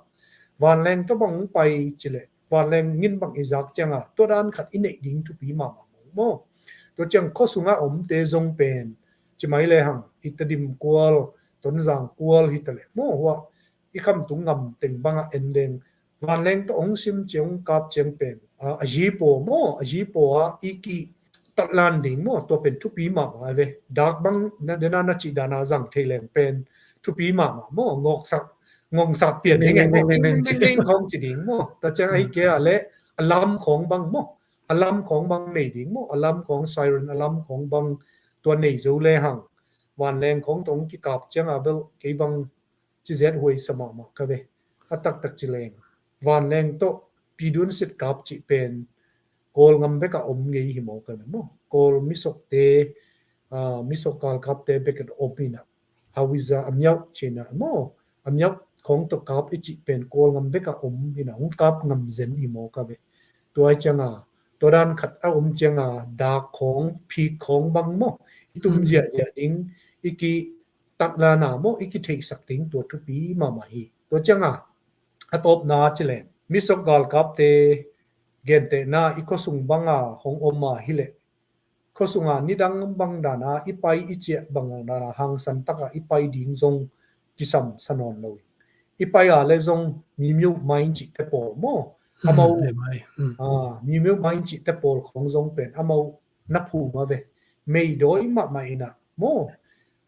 vanleng tawh bang pai ci leh, vanleng ngin bang i zak ciang a, tua dan khat i neih ding thupi mahmah maw? Tua ciang khua sung a omte zong pen, ci mai le hang, i Tedim kual, Tonzang kual hi ta leh maw, hua i khamtung ngam teng bang a en deng, vanleng tawh hong sim ciang, hong kap ciang pen, ah, a zi paw maw, a zi paw a i ki tatlan ding maw, tua pen thupi mahmah a ve. Dak bang na, dena na cih dan a zang thei leng pen thupi mahmah maw, ngawksak, ngongsak pian ding, ding, ding, ding, ding, ding, ding khawng ci ding maw? Tua ciang a hi kei a leh alarm khawng bang maw? Alarm khawng bang nei ding maw? Alarm khawng, siren alarm khawng bang tua nei zo le hang, vanleng khawng tawh hong kikap ciang a bel kei bang ci zet huai sa mahmah ka ve. A taktak ci leng, vanleng tawh pidun sit kap cih pen Kawl ngam bek a om ngei hi maw ka ve maw? Kawl misokte, ah, misok galkapte bek a om ina, hawitzer a miauh ci ina maw? A miauh khawng tawh kap i cih pen Kawl ngam bek a om ina, hong kap ngam zen hi maw ka ve. Tua hi ciang a, tua dan khat a om ciang a, dak khawng, phik khawng bang maw, i tum ziahziah ding, i ki tatlan a maw, i kitheihsak ding tua thupi mahmah hi. Tua ciang a, a tawpna ci leng, misok galkapte gentehna i khua sung bang a hong om a hi leh, khua sung a nidang bang dan a i pai i ciah bang dan a hangsan tak a i pai ding zong kisam sa nawn lo. I pai a leh zong mimiuh main cihte pawl maw? Amau, ah, mimiuh main cihte pawl khawng zong pen amau na phum a ve. Meidawi mahmah ina maw?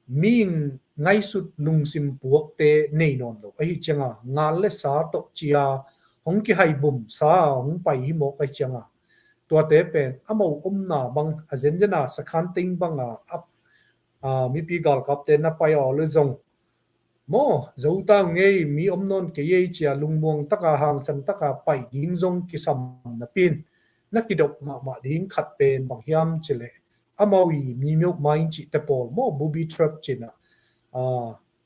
Mi ngaihsut lungsim puakte nei nawn lo. Ahi ciang a, ngal le sa tawh ci a hong kihaibum sa a hong pai hi mawk ahi ciang a, tuate pen amau omna bang, a zenzen a sakhan teng bang a, a, a, mipi galkapte na pai a le zong maw, zo ta ngei, mi om nawn kei ei ci a lungmuang tak a, hangsan tak a pai ding zong kisam napi in, na kidop mahmah ding khat pen bang hiam ci leh, amau i mimiuh main cihte pawl maw, booby trap ci ina, a,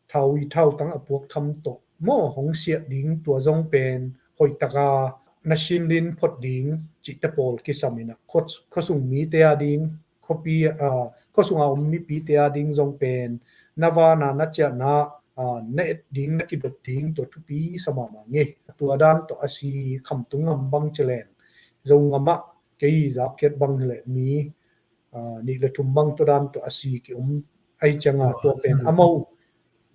thau i thautang a puak tham tawh maw, hong siah ding tua zong pen hoih tak a na sinlin phot ding cihte pawl kisam ina, khua, khua sung mite a ding, khuapi, a, khua sung a om mipite a ding zong pen na van a, na ciahna, a, na et ding, na kidop ding tua thupi sa mahmah ngei. Tua dan tawh a si khamtung ngam bang ci leng, Zo ngam ah kei zakhiat bang hi leh mi, a, nih le thum bang tua dan tawh a si ki-om ahi ciang a, tua pen amau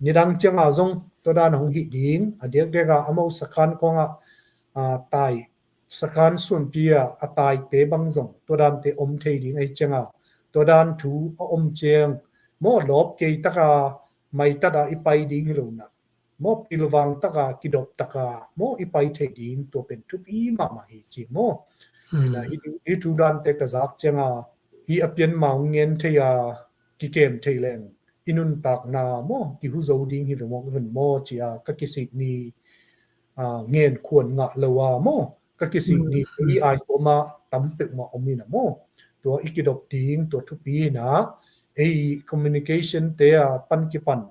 nidang ciang a zong tua dan hong hih ding, a diakdiak a amau sakhan kawng ah, a, tai, sakhan suanpi a, a taite bang zong tua dante om thei ding ahi ciang a, tua dan thu a om ciang maw, lawp kei tak a maitat a i pai ding hi lo na, maw, pilvang tak a, kidop tak a maw, i pai thei ding tua pen thupi mahmah hi ci maw. Hi thu dante ka zak ciang a, hi a pian ma hong ngen thei a, kikem thei leng i nuntakna maw, kihu zo ding hi ve mawk hi ven maw ci a, ka kisik ni, a, ngen khuan ngah lo a maw, ka kisik ni i ai kuama tam peuhmah om ina maw. Tua i kidop ding tua thupi ina, ei communication te a pan kipan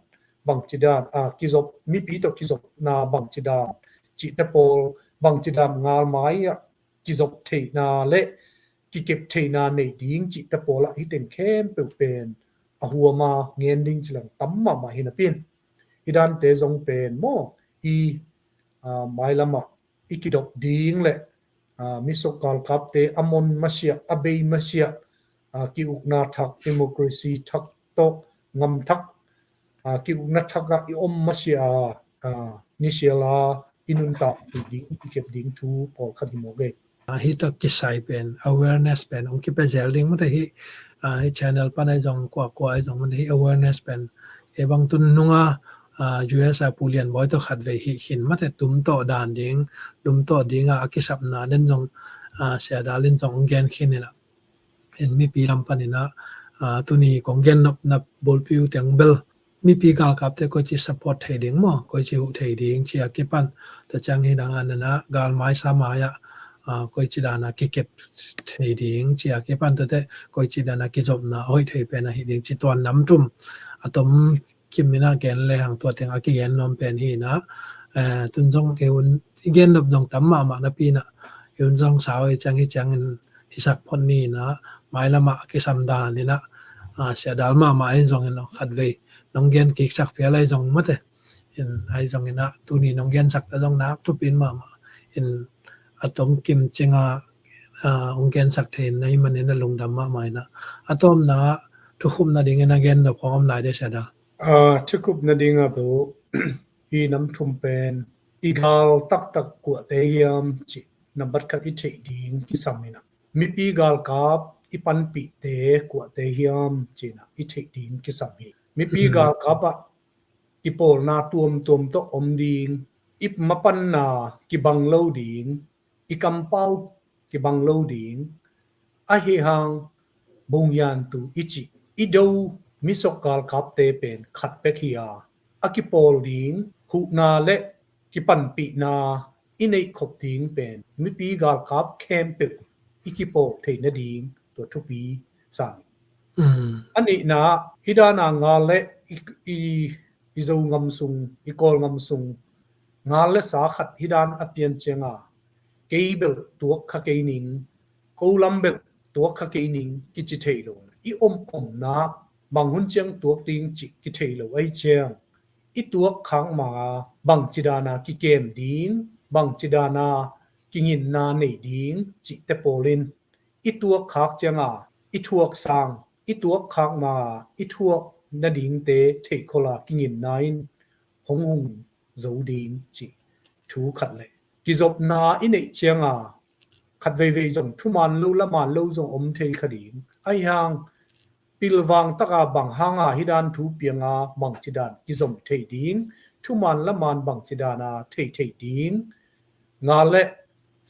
bangci dan, a, kizop, mipi tawh kizopna bangci dan cihte pawl bangci dan ngal mai ah kizop theihna le kikep theihna nei ding cihte pawl ah hih teng khempeuh pen a huam a ngen ding ci leng tam mahmah hi napi in, hih dante zong pen maw i, aa, mailam ah i kidop ding le, aa, misok galkapte a mon masiah, a bei masiah, aa, ki-ukna thak, democracy thak tawh ngam thak, aa, ki-ukna thak ah i om masiah a, aa, nisial a i nuntak ding, i kikep ding thu pawlkhat hi mawk ei. Aa, hih tawh kisai pen, awareness pen hong kipia zel ding mate hih, aa, hih channel pan ahi zong, kuakua ahi zong mate hih awareness pen ei bang tun nunga, aa, U S a Pu Lian Bawi tawh khatvei hih khin mate tum tawh dan ding, tum tawh ding a, a kisapna den zong, aa, Sia Dal in zong hong gen khin in ah, in mipi lam pan in ah, aa, tuni kong gen nopna bulpi uh teng bel mipi galkapte koici support thei ding maw, koici huh thei ding ci a kipan, tua ciang hih dang a na na galmai samai ah, aa, koici dan a kikep thei ding ci a kipan, tuate koici dan a kizopna a hoih thei pen ahi ding ci, tua nam thum a tom kim in ah gen le hang tua teng a kigen nuam pen hi in ah, eh, tun zong ei hun i gen nop zong tam mahmah napi in ah, ei hun zong sau ei ciang hi ciangin hisak phot ni in ah, mailam ah a kisam dan in ah, aa, Sia Dal mahmah in zong in ah khatvei nong gen kiksak phial ahi zong mate, in ahi zong in ah tuni nong gensak ta zong nak thupi in mahmah in, a tom kim ciang a, aa, hong gensak thei in ahi manin a lungdam mahmah in ah, a tawpna thukhupna ding in a gen nop khong om lai de Sia Dal. Aa, thukhupna ding a bel hih nam thum pen i gal taktak kuate hiam cih nambat khat i theih ding kisam in ah, mipi galkap i panpihte kuate hiam ci in ah i theih ding kisam hi. Mipi galkap ah kipawlna tuamtuam tawh om ding, i mapanna kibang lo ding, i kampau kibang lo ding, ahi hang bongiantu i cih i do misok galkapte pen khat bek hi a, a kipawl ding huhna le kipanpihna i neihkhop ding pen mipi galkap khempeuh i kipawl theih nading tua thupi sang. A nihna, hih dana ngal le i, i, i Zogam sung, i Kawlgam sung ngal le sa khat hih dan a pian cianga kei bel tuak kha kei ning, ko lam bel tuak kha kei ning kici thei lo. I om omna bang hun ciang tuak ding cih kithei lo ahi ciang, i tuak khak ma bangci dana kikem ding, bangci dana kinginna nei ding cihte pawlin i tuak khak cianga i thuak sang, i tuak khak ma i thuak nadingte theihkhola kinginna in hong hung zo ding cih thu khat le kizopna i neih cianga khat veivei zong thuman lo laman lo zong om thei kha ding. Ahi hang pilvang taka bang hanga hih dan thu pianga bangci dan kizom thei ding, thuman laman bangci dana thei thei ding, ngal le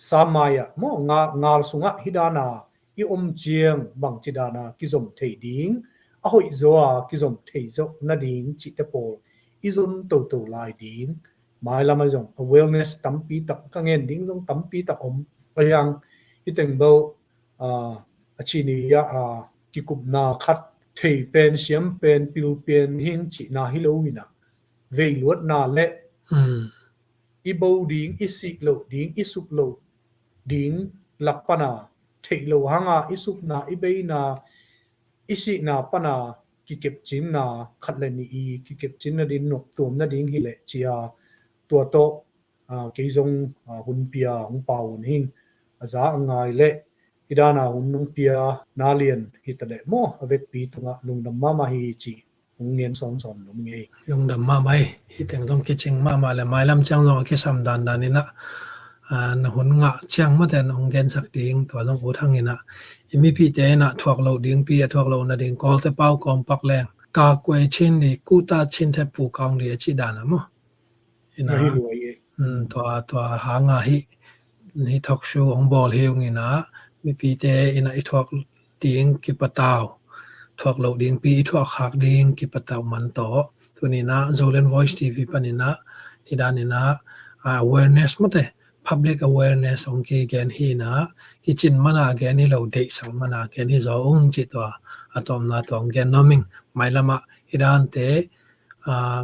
sa mai-ah maw, nga-, ngal sungah hih dana i om ciang bangci dana kizom thei ding, a hoih zaw a kizom thei zawh nading cihte pawl i zon toto lai ding. Mailam ah zong awareness tampi tak ka ngen ding zong tampi tak om. Ahi hang hih teng bel, ah, a cini ah, ah, kikupna khat thei pen, siam pen, pil pen hing cihna hi lo in ah veiluatna le i bo ding, i sih loh ding, i sup loh ding lak pana theih loh hanga i supna, i beina, i sihna pana kikepcinna khat le nih i kikepcin nading, noptuam nading hileh cia tua tawh, ah, kei zong, ah, hun pia hong pau un hing, a za a ngai le hih dana hun hong pia na lian hitaleh maw, a vekpi tungah lungdam mahmah hi cih hong ngen sawnsawn nuam ing ei. Lungdam mahmah ei. Hih teng zong kicing mahmah le mailam ciang zong a kisam dandan in ah, ah, na hun ngah ciang mate na hong gensak ding tua zong ut hang in ah, i mipihte in ah thuak loh dingpi, a thuak loh nading Kawlte pau kawmpak leng ka kuai chin di, kuta chin the pu kaung di a cih dan ah maw. In ah, tua, tua hanga hih, hih talk show hong bawl hi ung in ah, mipite in ah i thuak ding kipatau, thuak loh dingpi i thuak khak ding kipatau man tawh. Tuni in ah Zoland Voice T V pan in ah hih dan in ah, ah, awareness mate, public awareness hong kigen hi in ah, kicin mana gen hi lo, deihsak mana gen hi zaw ung cih tua a tawpna tua hong gen nuam ing. Mailam ah hih dante, ah,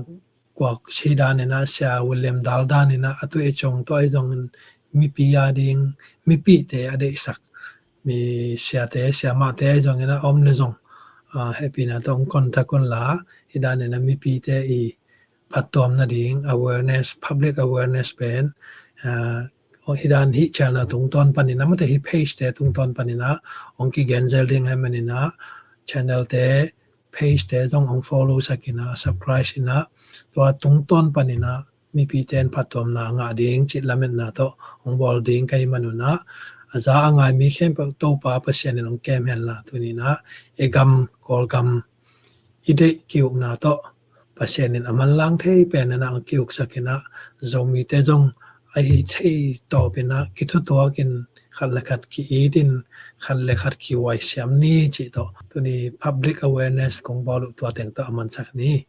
kuak si dan inah, Sia William Dal dan inah a tuah i cong tawh ahi zongin mipi a ding, mipite a deihsak mi siate, siamahte ahi zongin a om le zong, ah, hehpihna tawh hong contact un la, hi dan inah mipite i phattuam nading awareness, public awareness pen, ah, hi dan hih channel tungtawn panin ah, mate hih page te tungtawn panin ah hong kigen zel ding ahih manin ah, channel te, page te zong hong follow sak inah, subscribe inah, tua tungtawn panin ah mipite in phattuamna ngah ding cih lametna tawh hong bawl ding ka hih manun ah, a za a ngai mi khempeuh Topa Pasian in hong kem hen la, tuni inah i gam, Kawlgam i deih ki-ukna tawh Pasian in a manlang thei pen inah hong ki-uksak inah, Zomite zong ahi thei tawp inah kithutuak in, khat le khat ki-it in, khat le khat kihuai siam ni cih tawh tuni public awareness kong bawl uh tua teng tawh a mansak ni.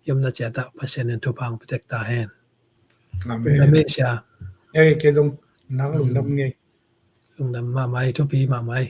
I omna ciat ah Pasian in thupha hong pia tek ta hen. Amen. Lungdam ei sia. Ei, kei zong nang lungdam ngei. Lungdam mahmah ei, thupi mahmah ei.